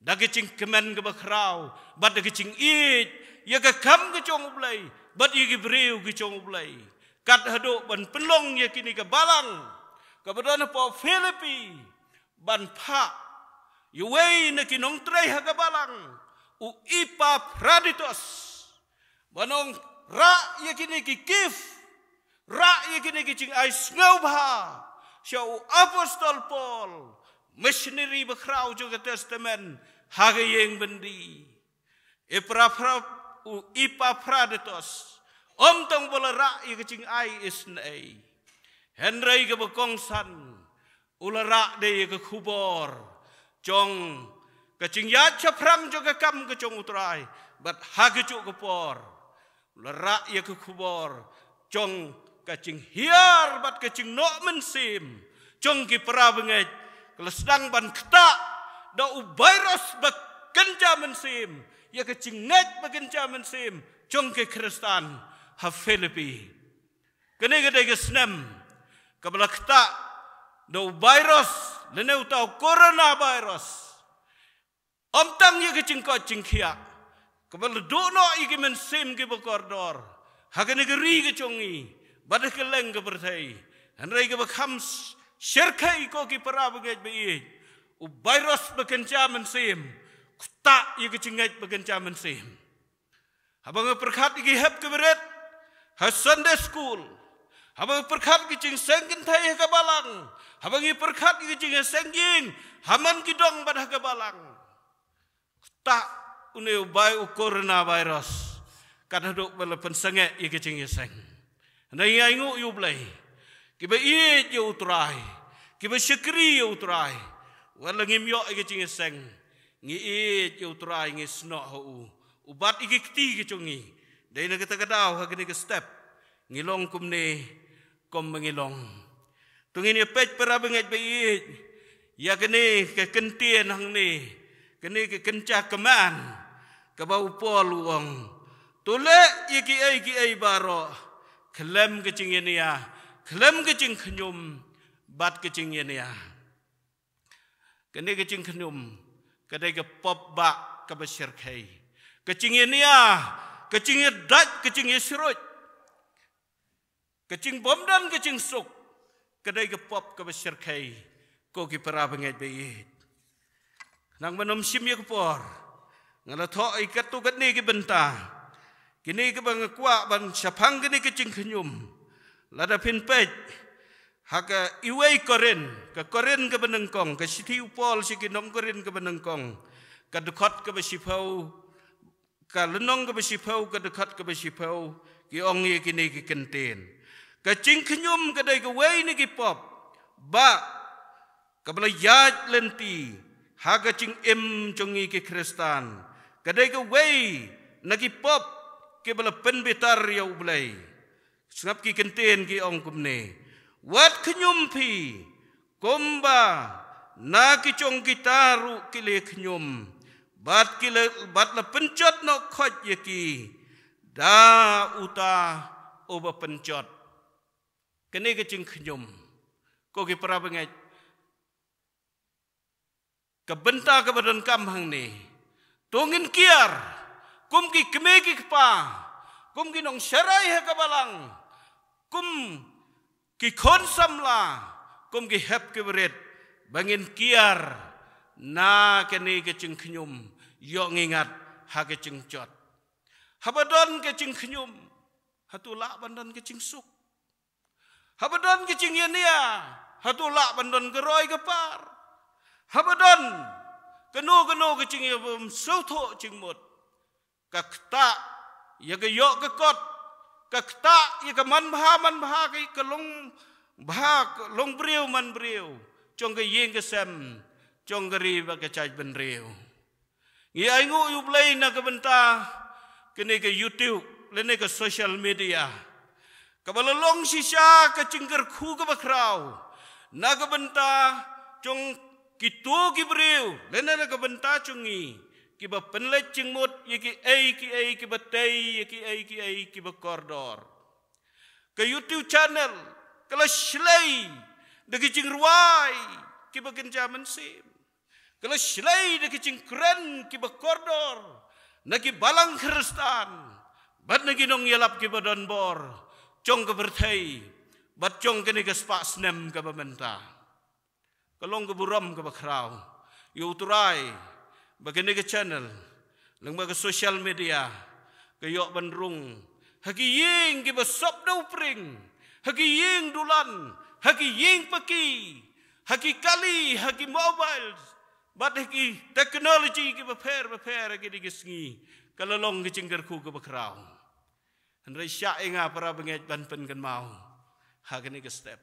da ka jingkmen kaba khraw bad da ka jingïeit ïa ka kam ka jong U Blei bad ïa ki briew ki jong U Blei. Kat haduh ban pynlong ïa kine ka balang kaba don hapoh Philippi ban phah ïa uwei na ki nongtrei ha ka balang, u Epaphroditus, ban ong, rah ïa kine ki gift, rah ïa kine ki jingai sngewbha sha u Apostol Paul, missionary bakhraw jong ka Testament, ha ka ïing byndi. Epaphroditus, u Epaphroditus, ym tang ba u la rah ïa ka jingai isynei, hynrei kaba kongsan, u la rah de ïa ka khubor jong ka jingïaid shaphrang jong ka kam ka jong U Trai, bad ha kajuh ka por u la rah ïa ka khubor jong ka jinghiar bad ka jingnoh mynsiem jong ki para bangeit, ka la sdang ban ktah da u virus ba kynja mynsiem ïa ka jingngeit ba kynja mynsiem jong ki Khristan ha Philippi. Kane ka dei ka snem kaba la ktah da u virus, lane uta u coronavirus. Ym tang ïa ka jingkoit jingkhiah kaba la duh noh ïa ki mynsiem kiba kordor ha kane ka ri ka jong ngi bad ha kylleng ka pyrthei, hynrei kaba kham shyrkhei, ko ki para bangeit ba ïeit, u virus ba kynja mynsiem, ktah ïa ka jingngeit ba kynja mynsiem. Haba ngi pyrkhat ïa ki hep ki barit ha Sunday school, haba ngi pyrkhat ïa ki jingseng kynthei ha ka balang, haba ngi pyrkhat ïa ki jingseng ïing ha man ki dong bad ha ka balang, ktah une u bai u coronavirus, kat haduh ba la pynsangeh ïa ki jingïaseng. Hynrei ngi ainguh ïa U Blei, kiba ïeit ïa U Trai, kiba shakri ïa U Trai, wat la ngim ïoh ïa ki jingïaseng, ngi ïeit ïa U Trai, ngi snoh ha U, u bat ïa ki kti ki jong ngi. Dei na kata ka daw ha kane ka step ngi long kumne kumba ngi long. To ngin ïa peit para bangeit ba ïeit ïa kane ka kyntien hangne, kane ka kynja command kaba u Paul u ong, to leh ïa kiei kiei baroh khlem ka jingïania, khlem ka jingkhñium bad ka jingïania. Kane ka jingkhñium ka dei ka pop bah kaba shyrkhei. Ka jingïania, ka jingïadait, ka jingïashruid, ka jingbymdon, ka jingsuk, ka dei ka pop kaba shyrkhei, ko ki para bangeit ba ïeit. Nang ban ym shim ïa ka por, nga la thoh ïa katto katne ki bynta, kine kiba nga kwah ban shaphang kane ka jingkhñium. Lada phin peit ha ka iwei Korinth, ka Korinth kaba nyngkong, ka shithi u Paul sha ki nong Korinth kaba nyngkong, ka dkhot kaba shiphew, ka lynnong kaba shiphew, ka dkhot kaba shiphew, ki ong ïa kine ki kyntien. Ka jingkhñium ka dei kawei na ki pop bah kaba la ïaid lynti ha ka jingim jong ngi ki Khristan. Ka dei kawei na ki pop kiba la pynbitar ïa U Blei. Sngap ki kyntien ki ong kumne, wat khñium phi kumba na ki jong kita ruh ki la khñium, bad ki la, bad la pynjot noh khoit ïa ki da uta uba pynjot. Kane ka jingkhñium, ko ki para bangeit, Ka bynta kaba donkam hangne, to ngin kiar kum ki kmie ki kpa, kum ki nongsharai ha ka balang, kum ki khun samla, kum ki hep ki barit, ba ngin kiar na kane ka jingkhñium, ïoh ngi ngat ha ka jingjot. Haba don ka jingkhñium, hato lah ban don ka jingsuk? Haba don ka jingïania, hato lah ban don ka roi ka par? Haba don kano kano ka jingïabym sngewthuh jingmut, ka ktah ïa ka ïoh ka kot, ka ktah ïa ka manbha manbha ka, ka long bha, ka long briew man briew, jong ka ïing ka sem, jong ka ri bad ka jaitbynriew. Ngi ainguh ïa U Blei na ka bynta kane ka YouTube lane ka social media, kaba la long shisha ka jingkyrkhu kaba khraw na ka bynta jong kito ki briew lane na ka bynta jong ngi, kiba pynleit jingmut ïa kiei kiei kiba tei, ïa kiei kiei kiba kordor. Ka YouTube channel ka la shlei da ki jingrwai kiba kynja mynsiem. Ka la shlei da ki jingkren kiba kordor na ki balang Khristan bad na ki nongïalap kiba donbor jong ka pyrthei bad jong kane ka spah snem kaba mynta. Ka long ka burom kaba khraw ïa U Trai ba kane ka channel lyngba ka social media ka ïoh ban rung ha ki ïing kiba sop da u pring, ha ki ïing dulan, ha ki ïing paki, ha ki kali, ha ki mobile bad ha ki technology kiba pher bapher ha kine ki sngi. Ka la long ka jingkyrkhu kaba khraw. Hynrei shah ïa nga para bangeit ban pynkynmaw ha kane ka step,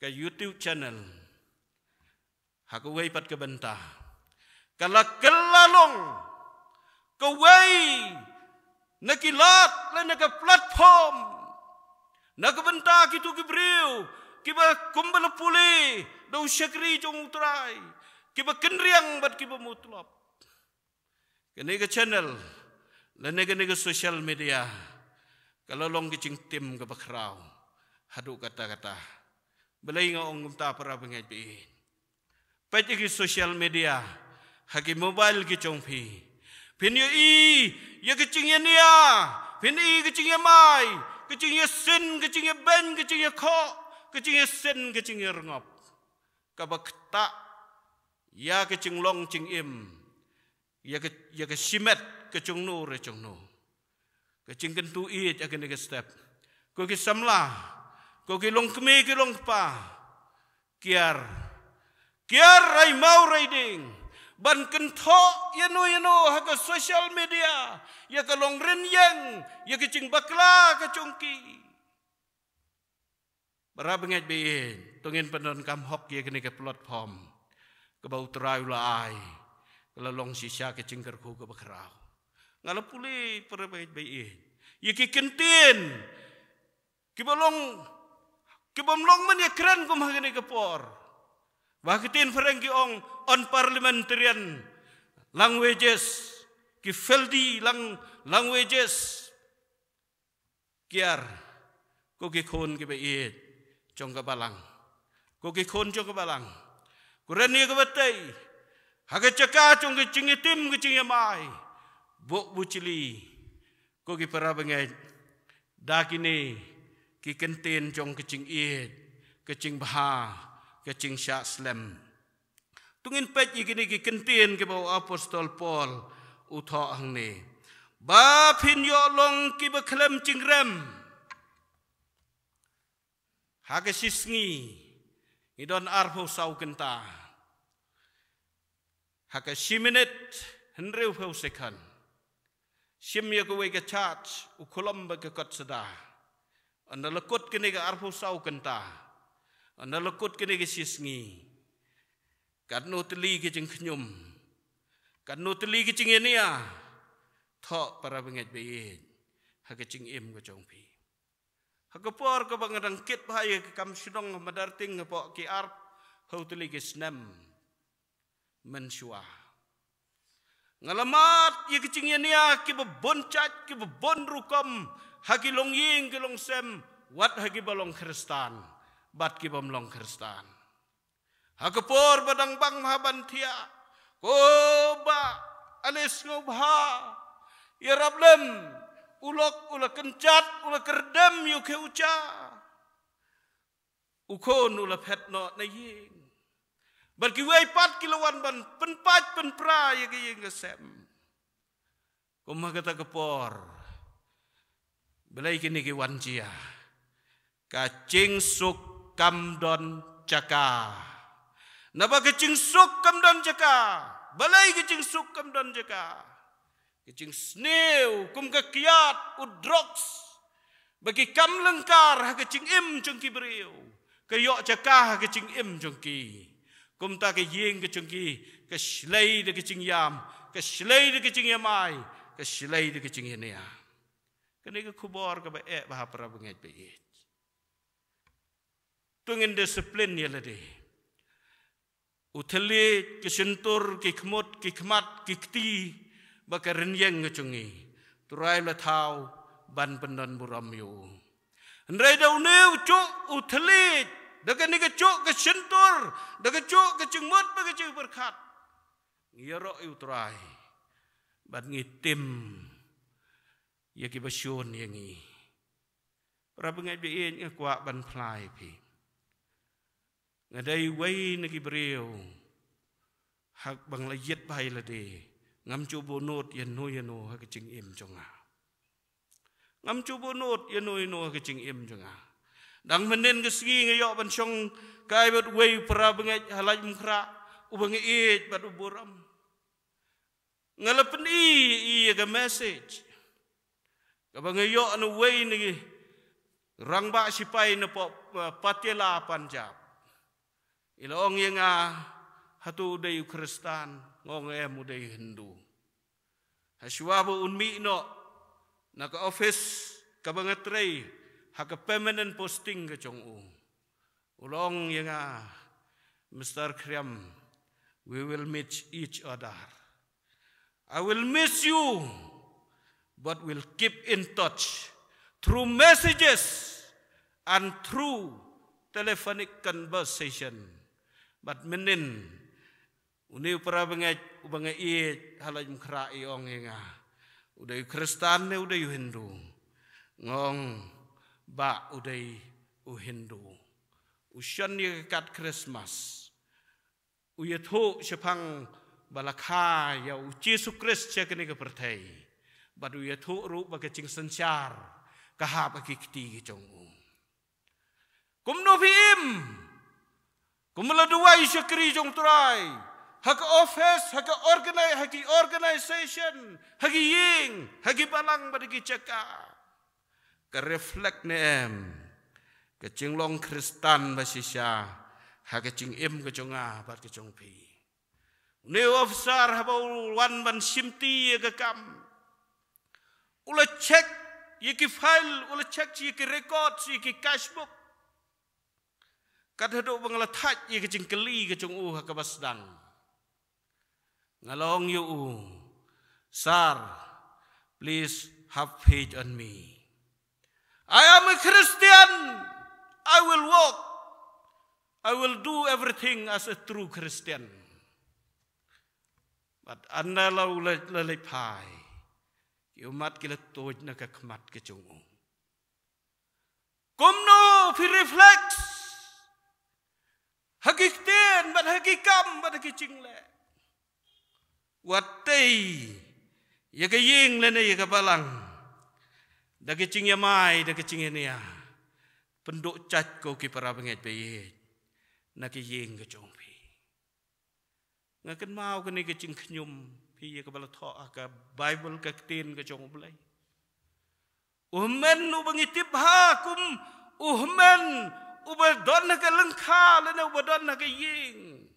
ka YouTube channel ha kawei pat ka bynta ka la kylla long kawei na ki lad lane ka platform na ka bynta kito ki briew kiba kumba la pule da u shakri jong U Trai, kiba kynriang bad kiba mutlop. Kane ka channel lane kane ka social media ka la long ka jingtim kaba khraw haduh katta katta. Balei nga ong kumta para bangeit ba ïeit? Peit ïa ki social media ha ki mobile ki jong phi, phin ïohi ïa ka jingïania, phin ïohi ka jingïamai, ka jingïasyn, ka jingïabeiñ, ka jingïakhoh, ka jingïasyn, ka jingïarngop, kaba ktah ïa ka jinglong jingim ïa ka, ïa ka shimet ka jongno re jongno. Ka jingkyntu ïeit ha kane ka step, ko ki samla, ko ki longkmie ki longkpa, kiar, kiar rai maw rai ding ban kynthoh ïano ïano ha ka social media ïa ka longrynieng, ïa ka jingbakla ka jong ki. Para bangeit ba ïeit, to ngin pyndonkam hok ïa kane ka platform kaba U Trai u la ai, ka la long shisha ka jingkyrkhu kaba khraw. Nga la pule para bangeit ba ïeit ïa ki kyntien kiba long, kibym long ban ïakren kum ha kane ka por. Ba ha ka ktien phareng ki ong unparliamentarian languages, ki filthy lang-, languages. Kiar, ko ki khun kiba ïeit jong ka balang, ko ki khun jong ka balang, ko rynïeng kiba tei ha ka jaka jong ka jingïatim ka jingïamai, bok bujli, ko ki para bangeit, da kine ki kyntien jong ka jingïeit, ka jingbha, ka jingshah slem. To ngin peit ïa kine ki kyntien kiba u apostol Paul u thoh hangne, ba phin ïoh long kiba khlem jingrem. Ha ka shi sngi ngi don arphew saw kynta. Ha ka shi minit hynriewphew second. Shim ïa kawei ka charge, u khlem ba ka kot sda. Ynda la kut kane ka arphew saw kynta, ynda la kut kane ka shi sngi, katno tylli ka jingkhñium, katno tylli ka jingïania, thoh para bangeit ba ïeit ha ka jingim ka jong phi. Ha ka por kaba nga dang kit bha ïa ka kam shnong ha Madarting hapoh ki arphew tylli ki snem mynshuwa, nga la mad ïa ki jingïania kiba bun jait kiba bun rukom ha ki longïing ki longsem, wat ha kiba long Khristan bad kibym long Khristan. Ha ka por ba dang bang ha ban thiah, ko Bah, ale sngewbha, ïarap lem. U lok u la kynjat, u la kyrdem ïa u khe u cha. U khun u la phet noh na ïing. Bad kiwei pat ki la wan ban pynpait pynpra ïa ka ïing ka sem. Kum ha kata ka por, balei kine ki wan jia? Ka jingsuk kam don jaka. Naba ka jingsuk kam don jaka. Balei ka jingsuk kam don jaka? Ka jingsniew kum ka kiad, u drugs, ba ki kam lyngkar ha ka jingim jong ki briew, ka ïoh jaka ha ka jingim jong ki. Kumta ka ïing ka jong ki ka shlei da ka jingïam, ka shlei da ka jingïamai, ka shlei da ka jingïania. Kane ka khubor kaba eh bha, para bangeit ba ïeit. To ngin discipline ïa lade. U thylliej, ki shyntur, ki khmut, ki khmat, ki kti, bad ka rynïeng ka jong ngi, Trai u la thaw ban pyndon burom ïa u. Hynrei da une u juh u thylliej, da kane ka juh ka shyntur, da ka juh ka jingmut bad ka jingpyrkhat, ngi ïaroh ïa u Trai bad ngi tim ïa kiba shun ïa ngi. Para bangeit ba ïeit, nga kwah ban phla ïa phi. Nga dei uwei na ki briew, haba nga la ïit bha ïa lade, ngam ju buh nud ïano ïano ha ka jingim jong nga. Ngam ju buh nud ïano ïano ha ka jingim jong nga. Dang mynhynnin ka sngi nga ïoh ban shongkai bad uwei u para bangeit ha Laitumkhrah, uba nga ïeit bad u burom. Nga la pyni ïa ka message kaba nga ïoh na uwei na ki rangbah sipai na poh, uh, Patiala, Punjab. I la ong ïa nga, hato u dei u Khristan? Nga ong em, u dei u Hindu. Hashwa ba un mih noh na ka office kaba nga trei ha ka permanent posting ka jong u, u la ong ïa nga, Mister Khriam, we will meet each other. I will miss you, but we'll keep in touch through messages and through telephonic conversation. Bad mynhynnin, une u para bangeit uba nga ïeit ha Laitumkhrah i ong ïa nga, u dei u Khristan ne u dei u Hindu? Nga ong, Bah, u dei u Hindu. U shon ïa ka kad Christmas. U ïathuh shaphang ba la kha ïa u Jisu Khrist sha kane ka pyrthei. Bad u ïathuh ruh ba ka jingsynshar ka hap ha ki kti ki jong u. Kumno phi im? Kumno la duwai shakri jong u Trai? Ha ka office, ha ka organi-, ha ki organization, ha ki ïing, ha ki balang bad ha ki jaka. Ka reflect ne em ka jinglong Khristan ba shisha ha ka jingim ka jong nga bad ka jong phi? Une u officer haba u wan ban shimti ïa ka kam, u la check ïa ki file, u la check ïa ki records, ïa ki cashbook. Kat haduh ba nga la thait ïa ka jingkylli ka jong u ha kaba sdang. Nga la ong ïa u, "Sir, please have faith on me. I am a Christian. I will walk. I will do everything as a true Christian." Bad ynda la u la, la leit phai, ki ummat ki la tuid na ka khmat ka jong u. Kumno phi reflect ha ki ktien bad ha ki kam bad ha ki jingleh? Wat tei ïa ka ïing lane ïa ka balang da ka jingïamai, da ka jingïania. Pynduh jait ko ki para bangeit ba ïeit na ka ïing ka jong phi. Nga kynmaw kane ka jingkhñium phi ïa kaba la thoh ha ka Baibl, ka ktien ka jong U Blei. U hynmen uba ngi tip ha kum u hynmen uba don ha ka lyngkha lane uba don ha ka ïing.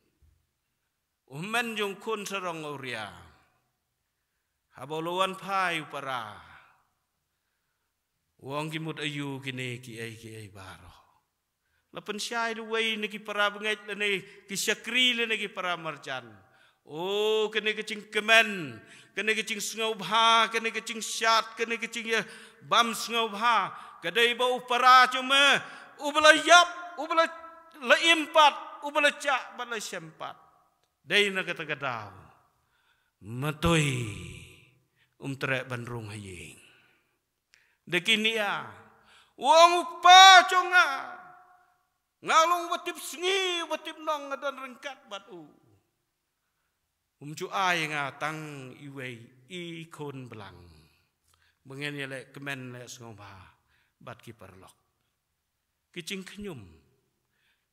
U hynmen jong u khun sarong Uria. Haba u la wan phai u para, u ong, "Ki mut aïu kine kiei kiei baroh?" La pynshai da uwei na ki para bangeit lane ki shakri lane ki para marjan. O, kane ka jingkmen, kane ka jingsngewbha, kane ka jingshad, kane ka jing, eh, bam sngewbha ka dei ba u para jong me uba la ïap, uba la, la im pat, uba la jah bad la shem pat. Dei na kata ka daw, matoi, um treh ban rung ha ïing. Da ki nia, u ong, u kpa jong nga, nga long uba tip sngi, uba tip nong, nga don ryngkat bad u. Um ju ai nga tang iwei i khun blang ba ngin ïaleh kmen leh sngewbha bad ki paralok. Ki jingkhñium,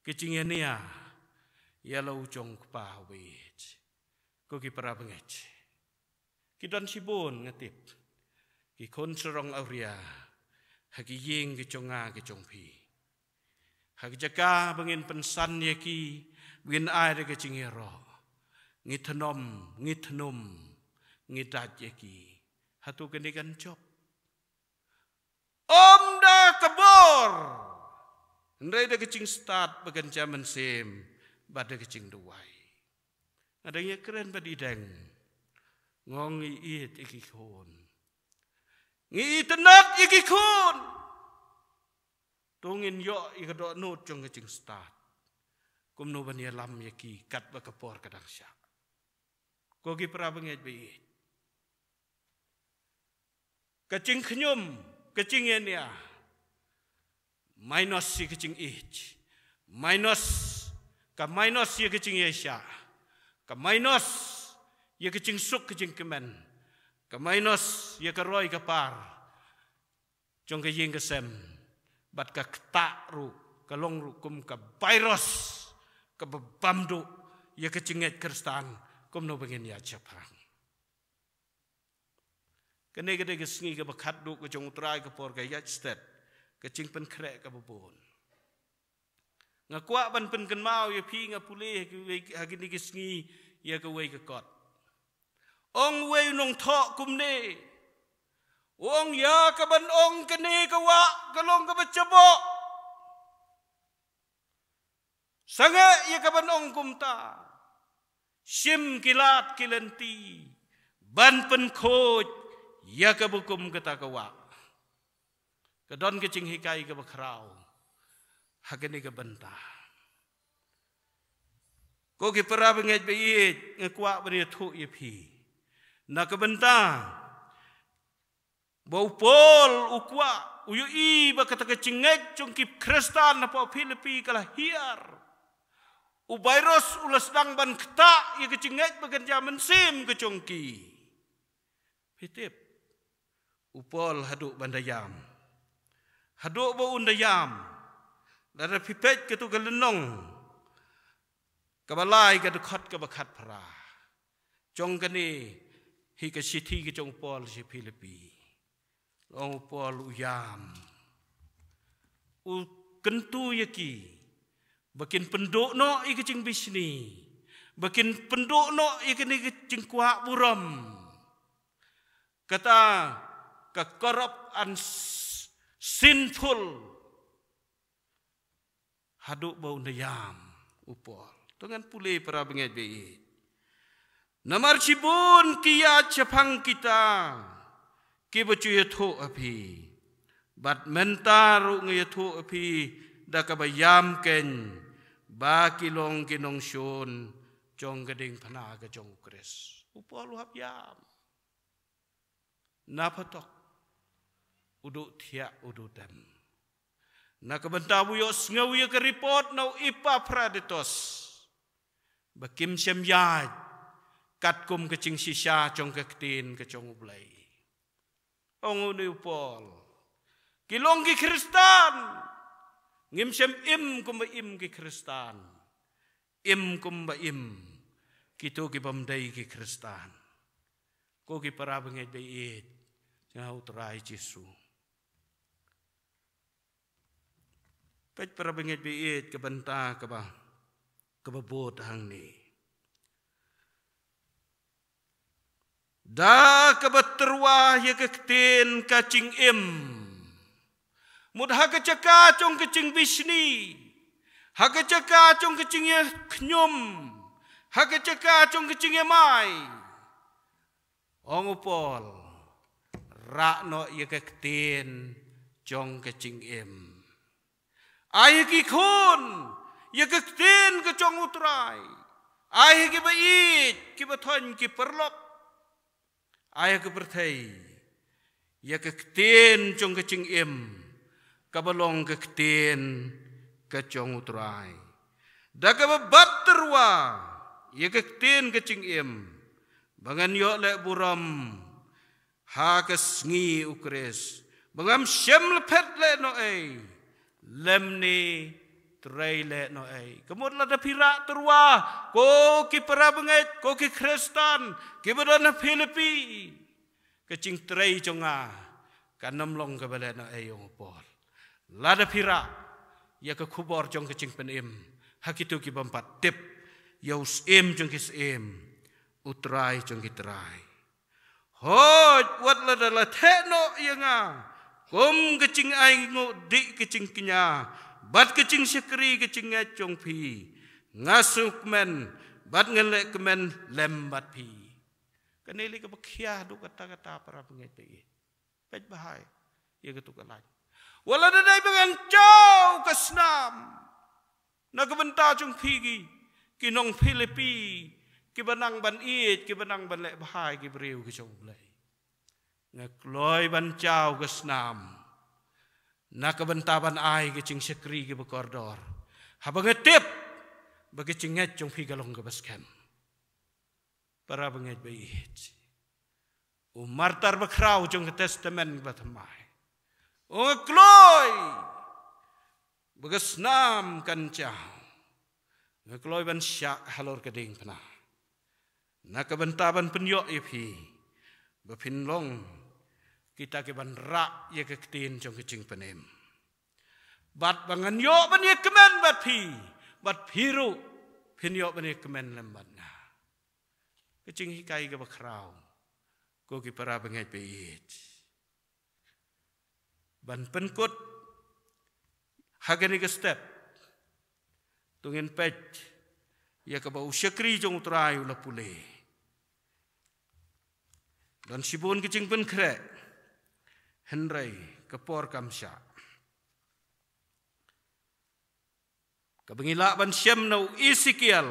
ki jingïania ïa la u jong u kpa uba ïeit. Ko ki para bangeit, ki don shibun nga tip ki khun sarong awria ha ki ïing ki jong nga ki jong phi. Ha ki jaka ba ngin pynsan ïa ki, ba ngin ai da ka jingïaroh, ngi thnom, ngi thnum, ngi dait ïa ki. Hato kane kan jop? Ym da ka bor, hynrei da ka jingstad ba kan jia mynsiem bad da ka jingduwai. Nga dang ïakren bad i dang, nga ong ngi ïeit ïa ki khun, ngi itynnad ïa ki khun. To ngin ïoh ïa ka dohnud jong ka jingstad, kumno ban ïalam ïa ki katba ka por ka dang shah. Ko ki para bangeit ba ïeit, ka jingkhñium, ka jingïania, minus ïa ka jingïeit, minus, ka minus ïa ka jingïaishah, ka minus ïa ka jingsuk ka jingkmen, ka minus ïa ka roi ka par jong ka ïing ka sem, bad ka ktah ruh ka long ruh kum ka virus kaba bam duh ïa ka jingngeit Khristan, kumno ba ngin ïaid shaphang. Kane ka dei ka sngi kaba khatduh ka jong U Trai, ka por ka ïaid stet, ka jingpynkhreh kaba bun. Nga kwah ban pynkynmaw ïa phi, nga pule ha kiwei, ha kine ki sngi, ïa kawei ka kot. Ong uwei u nongthoh kumne, u ong, ïa kaban ong kane ka wah ka long kaba jaboh, sangeh ïa kaban ong kumta, shim ki lad ki lynti ban pynkhuid ïa kaba kum kata ka wah. Ka don ka jinghikai kaba khraw ha kane ka bynta. Ko ki para bangeit ba ïeit, nga kwah ban ïathuh ïa phi na ka bynta ba u Paul u kwah, u ïohi ba kata ka jingngeit jong ki Khristan hapoh Philippi ka la hiar. U virus u la sdang ban ktah ïa ka jingngeit ba kynja mynsiem ka jong ki. Phi tip, u Paul haduh ban da ïam, haduh ba un da ïam, lada phi peit kato ka lynnong kaba lai, ka dkhot kaba khatphra jong kane hi ka shithi ka jong u Paul sha Philippi, ong u Paul u ïam, u kyntu ïa ki ba kin pynduh noh ïa ka jingbishni, ba kin pynduh noh ïa kane ka jingkwah burom, kata ka corrupt and s-, sinful. Haduh ba un da ïam u Paul. To ngan pule, para bangeit ba ïeit. Namar shibun ki ïaid shaphang kita kiba ju ïathuh ha phi, bad mynta ruh nga ïathuh ha phi da kaba ïam keiñ ba ki long ki nongshun jong ka diengphna ka jong u Khrist. U Paul u hap ïam. Na phatok u duh thiah, u duh dem. Na ka bynta u ïohsngew ïa ka report na u Epaphroditus ba kim shym ïaid katkum ka jingshisha jong ka ktien ka jong U Blei. Ong une u Paul, ki long ki Khristan, ngim shym im kumba im ki Khristan, im kumba im kito ki bym dei ki Khristan. Ko ki para bangeit ba ïeit jong U Trai Jisu. Peit, para bangeit ba ïeit, ka bynta kaba, kaba bud hangne. Da kaba tyrwa ïa ka ktien ka jingim. Mut ha ka jaka jong ka jingbishni, ha ka jaka jong ka jingïakhñium, ha ka jaka jong ka jingïamai, ong u Paul, rah noh ïa ka ktien jong ka jingim. Ai ki khun ïa ka ktien ka jong U Trai. Ai ha ki ba ïeit, ki ba thoiñ, ki paralok. Ai ha ka pyrthei ïa ka ktien jong ka jingim, ka ba long ka ktien ka jong U Trai. Da ka ba bat tyrwa ïa ka ktien ka jingim, ba ngan ïoh leh burom ha ka sngi U Khrist, ba ngam shym la phet leh noh ei, lymne trei leh noh ei. Ka mut lada phi rah tyrwa, ko ki para bangeit, ko ki Khristan ki ba don ha Philippi, ka jingtrei jong nga kan ym long ka ba leh noh ei, ong u Paul. Lada phi rah ïa ka khubor jong ka jingpynim ha kito ki bym pat tip ïa u Syiem jong ki syiem, U Trai jong ki trai. Hooid, wat lada la theh noh ïa nga kum ka jingainguh dih ka jingkñia bad ka jingshakri ka jingngeit jong phi, nga sngewkmen bad ngan leh kmen lem bad phi. Kane lei ka ba khia haduh katta katta, para bangeit ba ïeit. Peit bha ïa katu ka lain. Wat lada dei ba ngan jaw ka snam na ka bynta jong phi, ki nong Philippi, ki ba nang ban ïeit, ki ba nang ban leh bha ïa ki briew ki jong U Blei, nga kloi ban jaw ka snam na ka bynta ban ai ka jingshakri ka ba kordor, haba nga tip ba ka jingngeit jong phi ka long ka ba skhem. Para bangeit ba ïeit, u martar ba khraw jong ka Testament ba thymmai, u ong, nga kloi ba ka snam kan jaw, nga kloi ban shah halor ka diengphna na ka bynta ban pynïoh ïa phi ba phin long kita ki ban rah ïa ka ktien jong ka jingpynim, bad ba ngan ïoh ban ïa kmen bad phi, bad phi ruh phin ïoh ban ïa kmen lem bad nga. Ka jinghikai ka ba khraw, ko ki para bangeit ba ïeit. Ban pynkut ha kane ka step, to ngin peit ïa ka ba u shakri jong U Trai u la pule. Don shibun ka jingpynkhreh, hynrei ka por kam shah. Ka ba ngi lah ban shem na u Esekiel,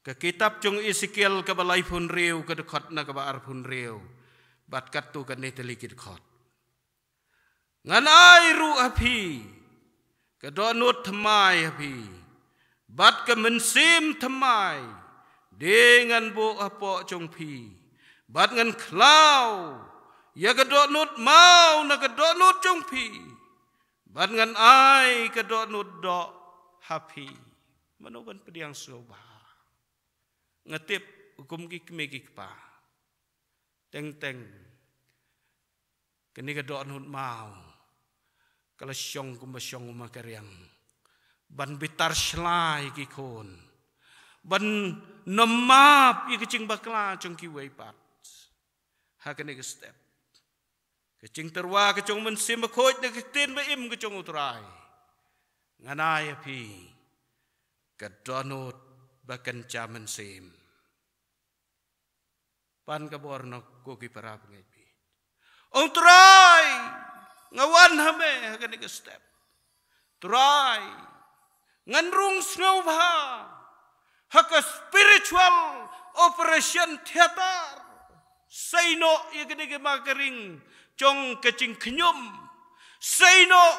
ka kitab jong u Esekiel ka ba laiphew hynriew, ka dkhot na ka ba arphew hynriew, bad katto katne tylli ki dkhot. Ngan ai ruh ha phi ka dohnud thymmai ha phi, bad ka mynsiem thymmai de ngan buh hapoh jong phi, bad ngan khlaw ïa ka dohnud maw na ka dohnud jong phi, bad ngan ai ka dohnud doh ha phi. Mano ban pdiang sngewbha? Nga tip, kum ki kmie ki kpa, teng teng kane ka dohnud maw ka la shong kum ba shong u makariang, ban bitar shlai ki khun, ban nym map ïa ka jingbakla jong kiwei pat. Ha kane ka step, ka jingtyrwa ka jong u Mynsiem Bakhuid na ka ktien ba im ka jong U Trai, ngan ai ha phi ka dohnud ba kynja mynsiem. Pan ka bor noh, ko ki para bangeit ba ïeit. Ong, Trai, nga wan ha me ha kane ka step. Trai, ngan rung sngewbha ha ka spiritual operation theater. Sei noh ïa kane ka makaring jong ka jingkhñium. Sei noh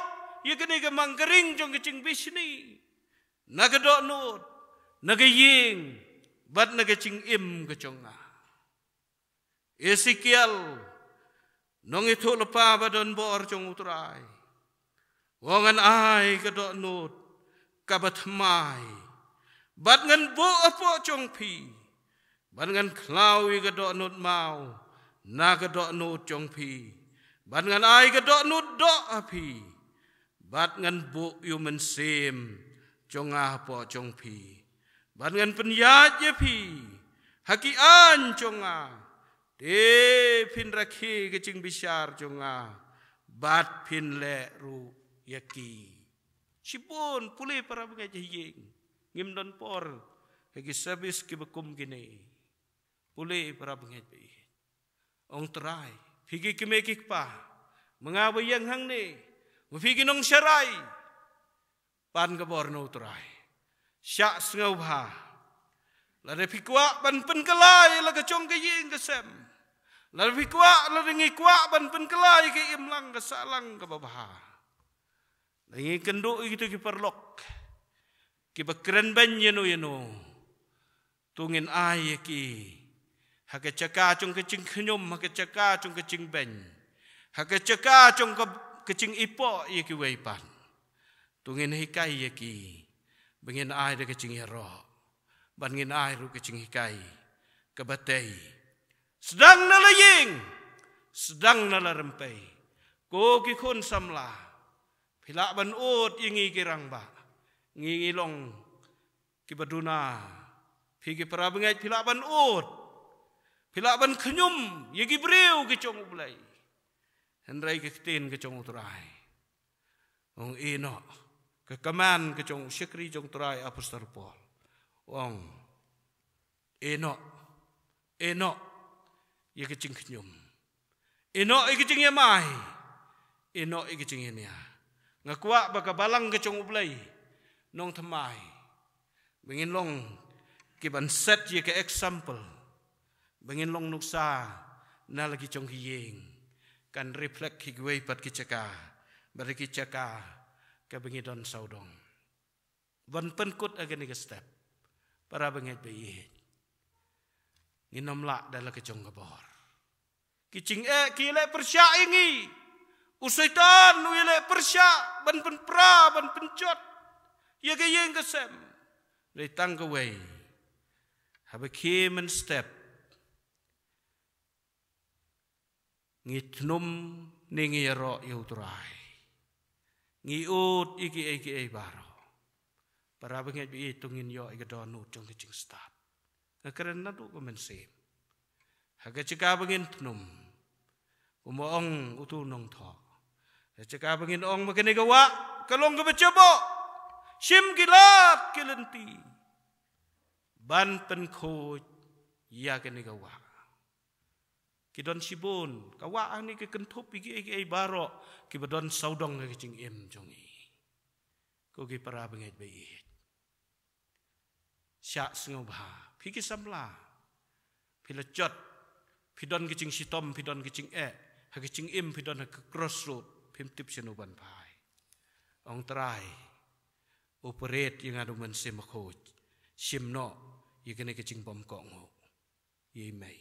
ïa kane ka makaring jong ka jingbishni. Na ka dohnud, na ka ïing, bad na ka jingim ka jong nga. Esekiel, nongïathuhlypa ba don bor jong U Trai, u ong, ngan ai ka dohnud ka ba thymmai, bad ngan buh hapoh jong phi, bad ngan khlaw ïa ka dohnud maw na ka dohnud jong phi, bad ngan ai ka dohnud doh ha phi, bad ngan buh ïa u Mynsiem jong nga hapoh jong phi, bad ngan pynïaid ïa phi ha ki aiñ jong nga. Te phin rakhe ka jingbishar jong nga, bad phin leh ruh ïa ki. Shibun, pule para bangeit ha ïing. Ngim don por ha ki service ki ba kum kine. Pule para bangeit ba ïeit. Ong, Trai, phi ki kmie ki kpa, ma nga ba ïeng hangne, ma phi ki nongsharai, pan ka bor na U Trai. Shah sngewbha. Lada phi kwah ban pynkylla ïa la ka jong ka ïing ka sem, lada phi kwah, lada ngi kwah ban pynkylla ïa ka imlang ka sahlang kaba bha, lada ngi kynduh ïa kito ki paralok kiba kren beiñ ïano ïano, to ngin ai ïa ki ha ka jaka jong ka jingkhñium, ha ka jaka jong ka jingbeiñ, ha ka jaka jong ka, ka jingïpoh ïa kiwei pat. To ngin hikai ïa ki ba ngin ai da ka jingïaroh, bad ngin ai ruh ka jinghikai kaba tei, sdang na la ïing, sdang na la rympei. Ko ki khun samla, phi lah ban ud ïa ngi ki rangbah. Ngi, ngi long kiba duna. Phi ki para bangeit, phi lah ban ud, phi lah ban khñium ïa ki briew ki jong U Blei. Hynrei ka ktien ka jong U Trai, ong, ïehnoh. Ka command ka jong u shakri jong U Trai, Apostol Paul, ong, ïehnoh, ïehnoh ïa ka jingkhñium, ïehnoh ïa ka jingïamai, ïehnoh ïa ka jingïania. Nga kwah ba ka balang ka jong U Blei, nongthymmai, ba ngin long ki ban set ïa ka example, ba ngin long nuksa na la ki jong ki ïing, kan reflect ha kiwei pat ki jaka, bad ha ki jaka kaba ngi don sawdong. Ban pynkut ha kane ka step, para bangeit ba ïeit, ngin ym lah da la ka jong ka bor. Ki jingeh ki leh pyrshah ïa ngi. U Soitan u leh pyrshah ban pynpra, ban pynjot ïa ka ïing ka sem. Dei tang kawei, haba khie mynstep ngi thnum ne ngi ïaroh ïa U Trai, ngi ud ïa kiei kiei baroh. Para bangeit ba ïeit, to ngin ïoh ïa ka dohnud jong ka jingstad. Nga kren naduh ka mynsiem. Ha ka jaka ba ngin thnum, kumba ong utu u nongthoh, ha ka jaka ba ngin ong ba kane ka wah ka long kaba jaboh, shim ki lad ki lynti ban pynkhuid ïa kane ka wah. Ki don shibun, ka wah hangne ka kynthup ïa kiei kiei baroh kiba don sawdong ha ka jingim jong ngi. Ko ki para bangeit ba ïeit, shah sngewbha. Phi ki samla, phi la jot, phi don ka jingshitom, phi don ka jingeh, ha ka jingim phi don ha ka crossroad, phim tip shano ban phai. Ong Trai, operate ïa nga da U Mynsiem Bakhuid. Shim noh ïa kane ka jingbymkohnguh ïa i mei.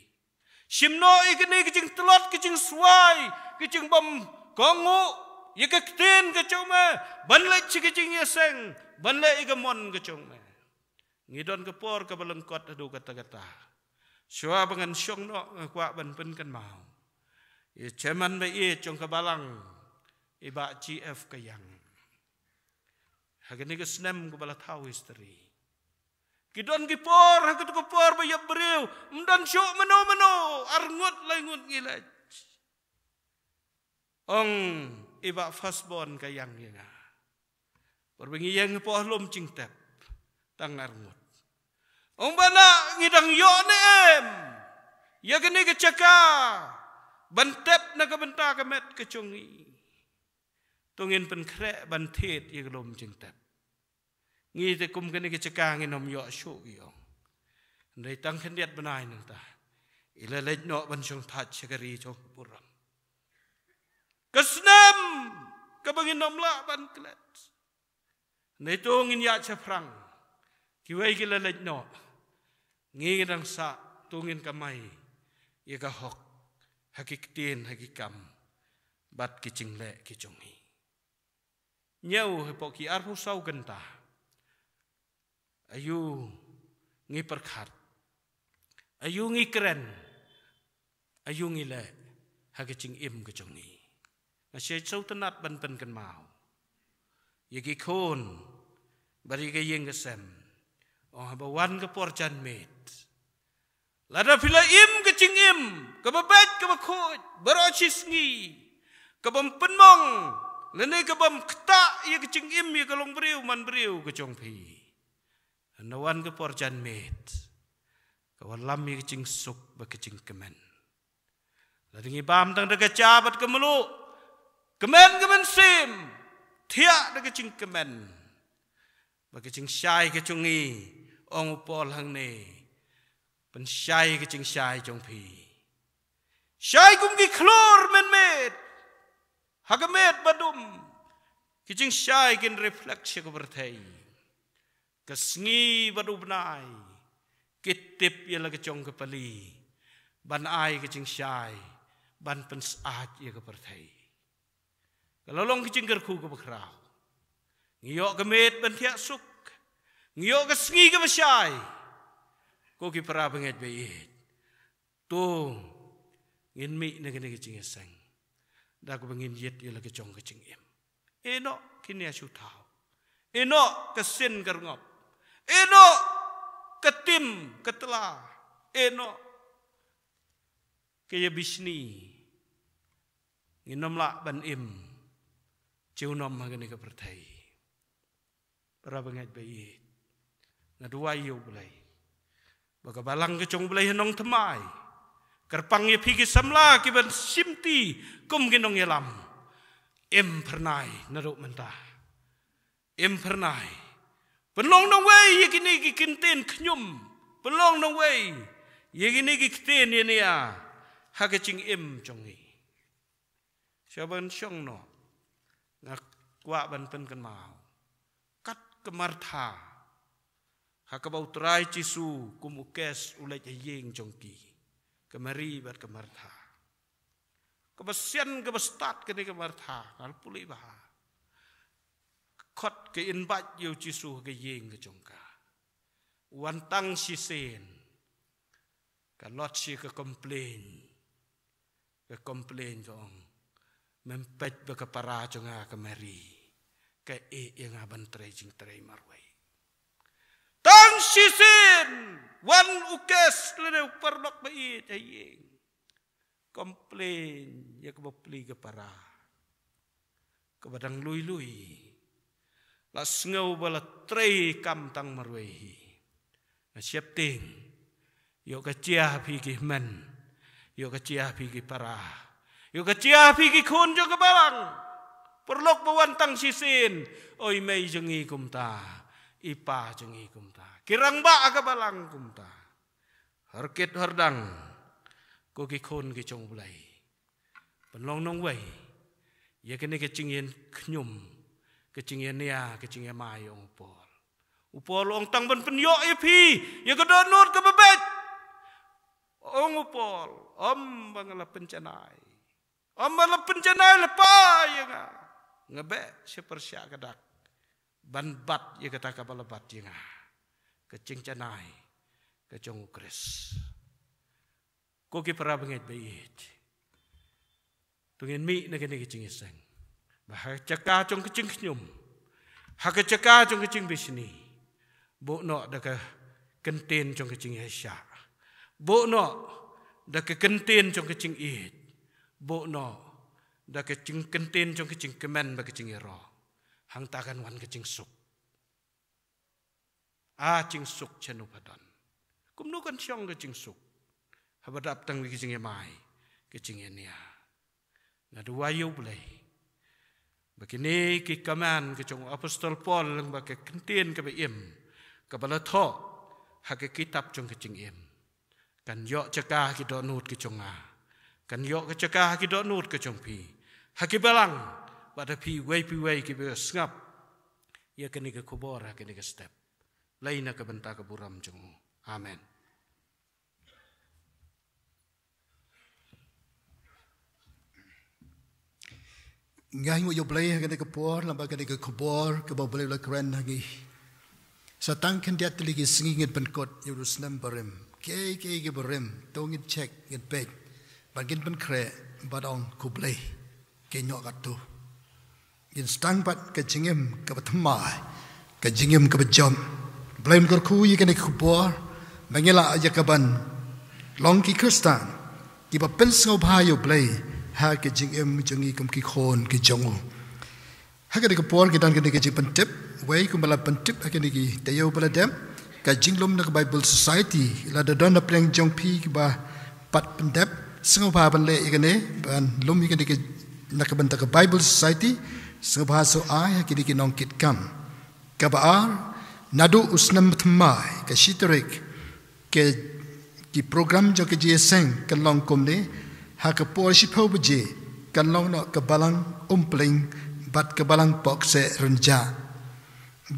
Shim noh ïa kane ka jingtlot, ka jingswai, ka jingbymkohnguh ïa ka ktien ka jong me, ban leit sha ka jingïaseng, ban leh ïa ka mon ka jong me. Ngi don ka por kaba lyngkot haduh katta katta. Shuwa ba ngan shong noh, nga kwah ban pynkynmaw ïa i chairman ba ïeit jong ka balang, i Bah G F Kaiang. Ha kane ka snem kaba la thaw history, ki don ki por, ha kato ka por ba ïap briew, ym don shuh mano mano, arngut laingut ngi leit. Ong i Bah Firstborn Kaiang ïa nga, por ba ngi ïeng hapoh lum jingtep, tang arngut. Ong, ba na ngi dang ïoh ne em ïa kane ka jaka ban tep na ka bynta ka met ka jong ngi, to ngin pynkhreh ban thied ïa ka lum jingtep. Ngi te kum kane ka jaka ngin ym ïoh shuh, ki ong. Hynrei tang khyndiat bnai nangta, i la leit noh ban shong thait sha ka ri jong ka burom. Ka snem kaba ngin ym lah ban klet. Hynrei to ngin ïaid shaphrang, kiwei ki la leit noh, ngi ngi dang sah, to ngin kamai ïa ka hok ha ki ktien, ha ki kam, bad ki jingleh ki jong ngi. Ñiew, hapoh ki arphew saw kynta, aïu ngi pyrkhat, aïu ngi kren, aïu ngi leh ha ka jingim ka jong ngi. Nga shait sngewtynnat ban pynkynmaw ïa ki khun bad ïa ka ïing ka sem. Ong, haba wan ka por janmiet, lada phi la im ka jingim kaba beit kaba khuid baroh shi sngi, kabym pynmong lane kabym ktah ïa ka jingim, ïa ka longbriew manbriew ka jong phi, hynda wan ka por janmiet, ka wallam ïa ka jingsuk bad ka jingkmen. Lada ngi bam tang da ka ja bad ka mluh, kmen ka mynsiem, thiah da ka jingkmen. Ba ka jingshai ka jong ngi, ong u Paul hangne, pynshai ka jingshai jong phi. Shai kum ki khlur mynmiet ha ka miet ba dum. Ki jingshai kin reflect sha ka pyrthei. Ka sngi bad u bnai ki tip ïa la ka jong ka pali, ban ai ka jingshai, ban pynsyaid ïa ka pyrthei. Ka la long ka jingkyrkhu kaba khraw. Ngi ïoh ka miet ban thiah suk, ngi ïoh ka sngi kaba shai. Ko ki para bangeit ba ïeit, to ngin mih na kane ka jingïaseng da kaba ngin ïit ïa la ka jong ka jingim. Ïehnoh ki nia shu thaw, ïehnoh ka sien ka rngop, ïehnoh ka tim ka tla, ïehnoh ka ïa bishni. Ngin ym lah ban im junom ha kane ka pyrthei. Para bangeit ba ïeit, nga duwai ïa u Blei ba ka balang ka jong u Blei ha Nongthymmai, kyrpang ïa phi ki samla kiban shimti kum ki nongïalam, im phyrnai naduh mynta. Im phyrnai. Pynlong nongwei ïa kine ki kyntien khñium. Pynlong nongwei ïa kine ki kyntien ïa nia ha ka jingim jong ngi. Sha ban shong noh, nga kwah ban pynkynmaw kat ka Martha, ha kaba u Trai Jisu kum u guest u leit ha ïing jong ki. Ka Mari bad ka Martha. Kaba sian kaba stad kane ka Martha, nga la pule bha. Ka khot ka invite ïa u Jisu ha ka ïing ka jong ka. Wan tang shisien. Ka lodge ka complain. Ka complain ka ong, mem peit ba ka para jong nga ka Mari ka ïeh ïa nga ban trei jingtrei marwei. Tang shisien wan u guest lane u paralok ba ïeit ha ïing. Complain ïa kaba pli ka para kaba dang lui lui. La sngew ba la trei kam tang marwei hi. Nga sheptieng ïoh ka jia ha phi ki hynmen, ïoh ka jia ha phi ki para, ïoh ka jia ha phi ki khun jong ka balang. Paralok ba wan tang shisien, oi mei jong ngi kumta, i pa jong ngi kumta, ki rangbah ha ka balang kumta. Hor kit hor dang, ko ki khun ki jong u Blei, pynlong nongwei ïa kane ka jingïakhñium, ka jingïania, ka jingïamai, ong u Paul. U Paul u ong tang ban pynïoh ïa phi ïa ka dohnud kaba beit. Ong u Paul, ym ba nga la pynjanai, ym ba la pynjanai lypa ïa nga. Nga beh sha pyrshah ka dak ban bat ïa kata kaba la bat ïa nga, ka jingjanai ka jong u Khrist. Ko ki para bangeit ba ïeit, to ngin mih na kane ka jingïaseng ba ha ka jaka jong ka jingkhñium, ha ka jaka jong ka jingbishni, buh noh da ka kyntien jong ka jingïaishah, buh noh da ka kyntien jong ka jingïeit, buh noh da ka jing-, kyntien jong ka jingkmen bad ka jingïaroh. Hangta kan wan ka jingsuk. A jingsuk shano pha don? Kumno kan shong ka jingsuk haba dap tang ïa ka jingïamai, ka jingïania? Nga duwai ïa u Blei ba kine ki command ka jong u Apostol Paul lyngba ka kyntien kaba im, kaba la thoh ha ka kitab jong ka jingim, kan ïoh jaka ha ki dohnud ki jong nga, kan ïoh ka jaka ha ki dohnud ka jong phi, ha ki balang, bad ha phi uwei pa uwei kiba sngap ïa kane ka khubor ha kane ka step. Blei na ka bynta ka burom jong u. Amen. Nga ai nguh ïa u Blei ha kane ka por, lyngba kane ka khubor kaba u Blei u la kren ha ngi. Sa tang khyndiat tylli ki sngi ngin pynkut ïa u snem barim, kiei kiei ki barim, to ngin check, ngin peit, bad ngin pynkhreh, bad ong khublei. Ki ñiuh katto. Ngin sdang pat ka jingim kaba thymmai, ka jingim kaba jop. Blei un kyrkhu ïa kane ka khubor ba ngi lah ïa ka ban long ki Khristan kiba pynsngewbha ïa u Blei ha ka jingim jong ngi kum ki khun ki jong u. Ha kane ka por ngi don kane ka jingpyntip, wei kumba la pyntip ha kine ki taïew ba la dep, ka jinglum na ka Bible Society. Lada don na pdeng jong phi kiba pat pyndep, sngewbha ban leh ïa kane, ban lum ïa kane ka, na ka bynta ka Bible Society, sngewbha shu ai ha kine ki nongkitkam. Kaba ar, Naduh u snem thymmai, ka shi tarik, ka, ki program jong ka jingïaseng kan long kumne: ha ka por shiphew baje kan long noh ka balang Umpling bad ka balang Pokseh Rynjah.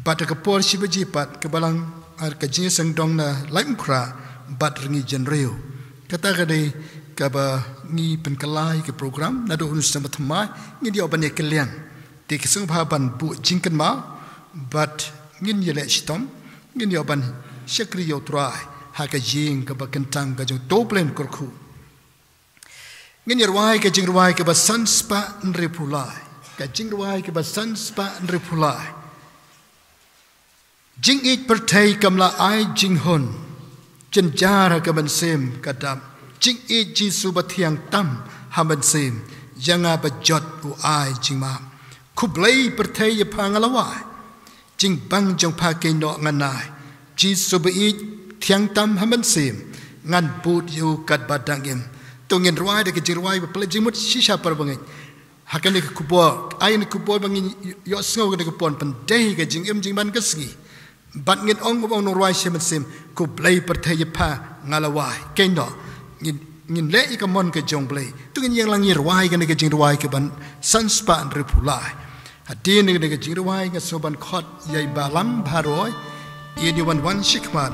Bad ha ka por shi baje pat ka balang, ar ka jingïaseng dong na Laitumkhrah bad Rngiew Jynriew. Kata ka dei kaba ngi pynkylla ïa ka program naduh u snem thymmai. Ngin ïoh ban ïakylliang. Te ki sngewbha ban buh jingkynmaw bad ngin ïaleh shitom, ngin ïoh ban shakri ïa U Trai ha ka jing kaba kyntang ka jong u Blei kyrkhu. Ngin ïa rwai ka jingrwai kaba san spah hynriewphew lai. Ka jingrwai kaba san spah hynriewphew lai. Jingïeit pyrthei kam lah ai jinghun, jynjar ha ka mynsiem ka dap. Jingïeit Jisu bathiang tam ha mynsiem, ïa nga bajot u ai jingmap. Khublei pyrthei ïa pha nga la wai, jingbang jong pha keiñ noh ngan ai. Jisu baieit thiang tam ha mynsiem, ngan bud ïa u katba dang im. To ngin rwai da ka jingrwai ba pynleit jingmut shisha para bangeit. Ha kane ka khubor, ai kane ka khubor ba ngin ïohsngew kane ka por, pyndei ka jingim jingman ka sngi. Bad ngin ong, ong nongrwai shi mynsiem, khublei pyrthei ïa pha nga la wai, keiñ noh. Ngin, ngin leh ïa ka mon ka jong U Blei. To ngin ïeng lang ïa rwai kane ka jingrwai kaban san spah hynriewphew lai. Hadien kane ka jingrwai nga sngew ban khot ïa i Balam Bharoi, ïa i wan wan shikhmat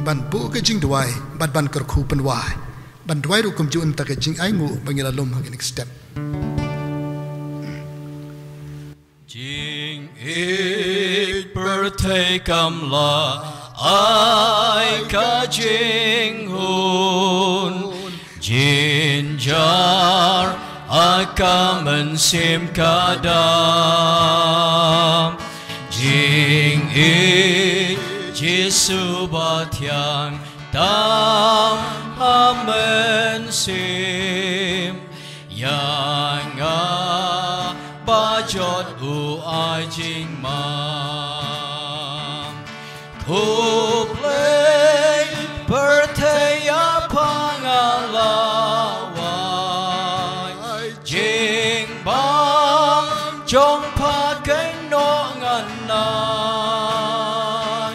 ban buh ka jingduwai bad ban kyrkhu pynwai. Ban duwai ruh kumjuh, nangta ka jingainguh ba ngi la lum ha kane ka step. Jingïeit pyrthei kam lah ai ka jinghun, jynjar ha ka mynsiem ka dap. Jingïeit Jisu bathiang tam ha mynsiem, ïa nga bajot u ai jingmap. Khublei pyrthei ïa pha nga la wai, jingbang jong pha keiñ noh ngan ai.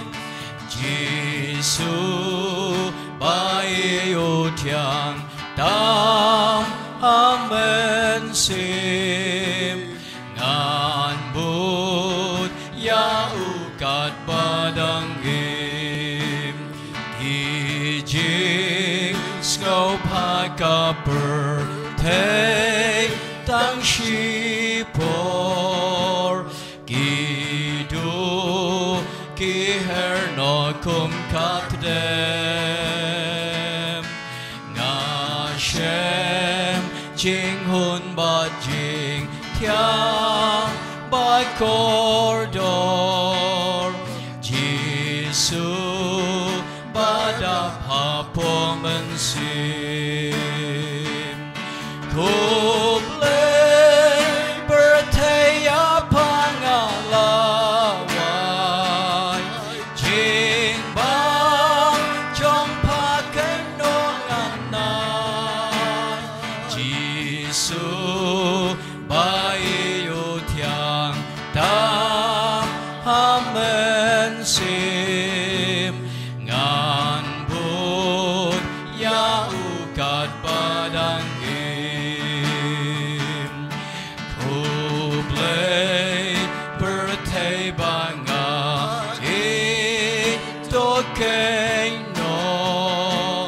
Jisu baieit u thiang tam ha mynsiem, ngan bud ïa u katba dang im. Ki jingsngewbha ka pyrthei tang shipor, ki duh ki her noh kum ka kdem. Nga shem jinghun bad jingthiang ba kordor, Jisu ba dap hapoh mynsiem. Khublei pyrthei ïa pha nga la wai, jingbang jong pha keiñ noh ngan ai. Jisu baieit u thiang tam ha mynsiem, ngan bud ïa u katba dang im. Khublei pyrthei ba nga ïeit to keiñ noh,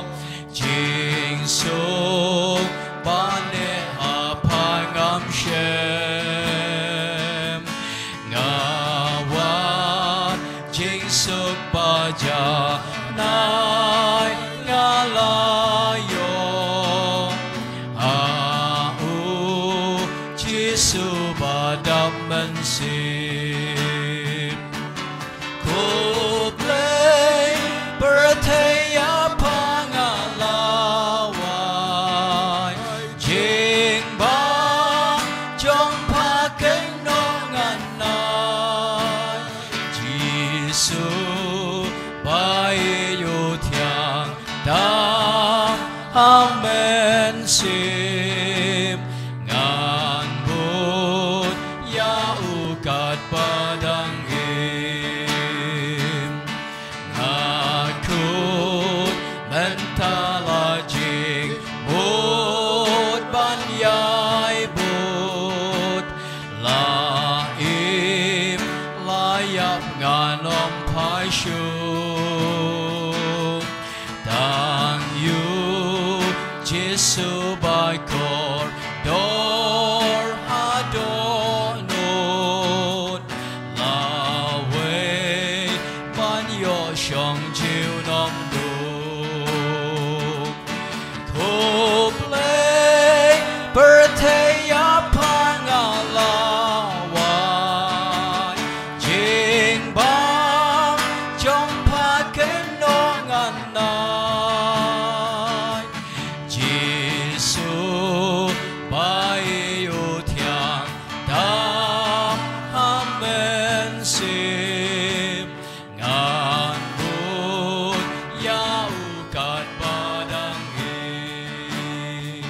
jingsuk ba neh ha pha ngam shem. Nga wad jingsuk ba janai nga la ïoh ha u Jisu ba dap mynsiem. Khublei pyrthei ïa pha nga la wai, jingbang jong pha keiñ noh ngan ai. Jisu baieit u thiang tam ha mynsiem, ngan bud ïa u katba dang im. Ym phai shuh. Tang ïa u Jisu ba kordor ha dohnud. Lawei ban ïoh shong junom duh. Khublei pyrthei ïa pha nga la wai. Jingbam jong pha kynnoh ngan nai. Jisu ba ïeit u thiang tam ha mynsiem. Ngan bud ïa u katba dang ïeit.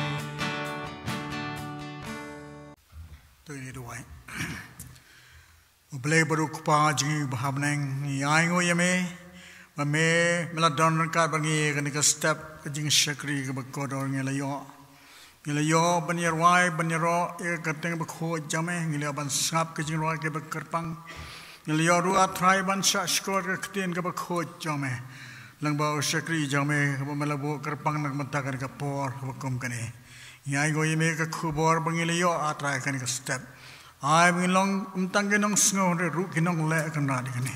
To ngin ïa duwai. U Blei bad u Kpa jong ngi uba ha bneng, ngi ainguh ïa me ba me, me la don ryngkat bad ngi ha kane ka step ka jingshakri kaba kordor ngi la ïoh. Ngi la ïoh ban ïa rwai ban ïaroh ïa ka kyrteng bakhuid jong me, ngi la ïoh ban sngap ka jingrwai kaba kyrpang. Ngi la ïoh ruh, A Trai, ban shah shkor ka ktien kaba khuid jong me. Lyngba u shakri jong me kaba me la buh kyrpang na ka bynta kane ka por kaba kum kane. Ngi ainguh ïa me ka khubor ba ngi la ïoh, A Trai, kane ka step. Ai ba ngin long ym tang ki nongsngew hynrei ruh ki nongleh, Kynrad, ïa kane.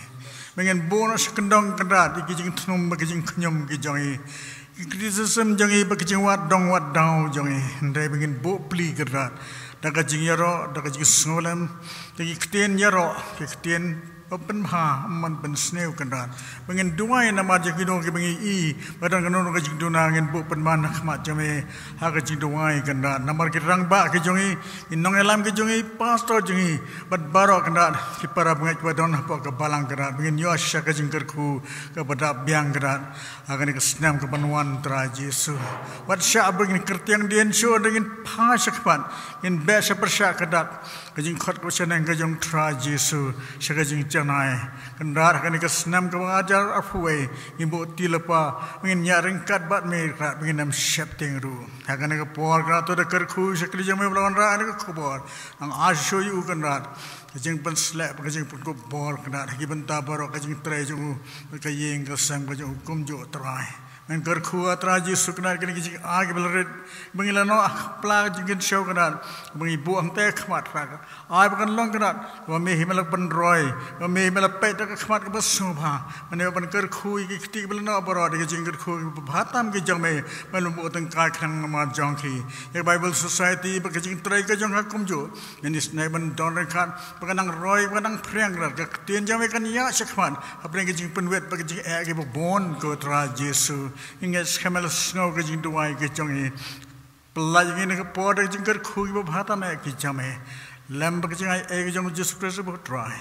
Ba ngin buh noh sha kyndong, Kynrad, ïa ki jingthnum bad ki jingkhñium ki jong ngi, ki criticism jong ngi bad ki jingwad dong wad daw jong ngi, hynrei ba ngin buh pli, Kynrad, da ka jingïaroh, da ka jingsngewlem, da ki ktien ïaroh, ki ktien ba pynbha, ym ban pynsniew, Kynrad. Ba ngin duwai namar jong kino kiba ngi i ba don kano kano ka jingduna, ngin buh pynban ha khmat jong me ha ka jingduwai, Kynrad, namar ki rangbah ki jong ngi, ki nongïalam ki jong ngi, pastor jong ngi, bad baroh, Kynrad, ki para bangeit kiba don hapoh ka balang, Kynrad, ba ngin ïoh sha ka jingkyrkhu kaba dap biang, Kynrad, ha kane ka snem kaban wan, Trai Jisu. Wat shah ba ngin kyrtiang dien shuh, hynrei ngin phai sha khmat, ngin beh sha pyrshah, Kynrad, ka jingkhot kaba shaneng ka jong Trai Jisu sha ka jingjanai, Kynrad, ha kane ka snem kaba hajar arphew wei, ngin buh kti lypa, ngin ïaid ryngkat bad me, Kynrad, ba ngin ym sheptieng ruh. Ha kane ka por, Kynrad, to da kyrkhu sha kali jong me ba la wanrah kane ka khubor. Nang ai shuh ïa u, Kynrad, ka jingpynsleh bad ka jingpynkup bor, Kynrad, ha ki bynta baroh ka jingtrei jong u, ka ïing ka sem ka jong u kumjuh, Trai. Ngan kyrkhu, A Trai Jisu, Kynrad, kine ki jingai kiba la rit, ba ngi la noh ha ka pla ka jingkynshew, Kynrad, ba ngi buh hangtei ha khmat, Kynrad. Ai ba kan long, Kynrad, ba me hi me la pynroi, ba me hi me la peit da ka khmat kaba sngewbha. Mane ban kyrkhu ïa ki kti kiba la noh baroh da ka jingkyrkhu kiba bha tam ki jong me, me la buh tyngkai khnang namar jong ki. Ïa ka Bible Society bad ka jingtrei ka jong ka kumjuh, ngan isynei ban don ryngkat, ba kan nang roi, ba kan nang phriang, Kynrad, ka ktien jong me kan ïaid sha khmat hapdeng ka jingpynwit bad ka jingeh kiba bun, ko Trai Jisu. Ngi ngeit skhem me la sngew ka jingduwai ka jong ngi. Pynlait ïa ngi ha kane ka por da ka jingkyrkhu kiba bha tam eh ki jong me, lem bad ka jingaiei ka jong u Jisu Khrist uba u Trai,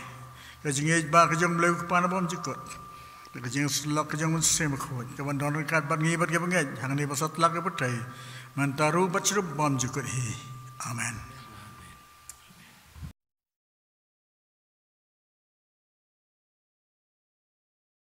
ka jingïeit ba ka jong u Blei u Kpa naba ym jukut, da ka jingsyllok ka jong u Mynsiem Bakhuid, kaban don ryngkat bad ngi bad kiba ngeit hangne ba satlak ka pyrthei, mynta ruh bad sha ruh bym jukut hi. Amen.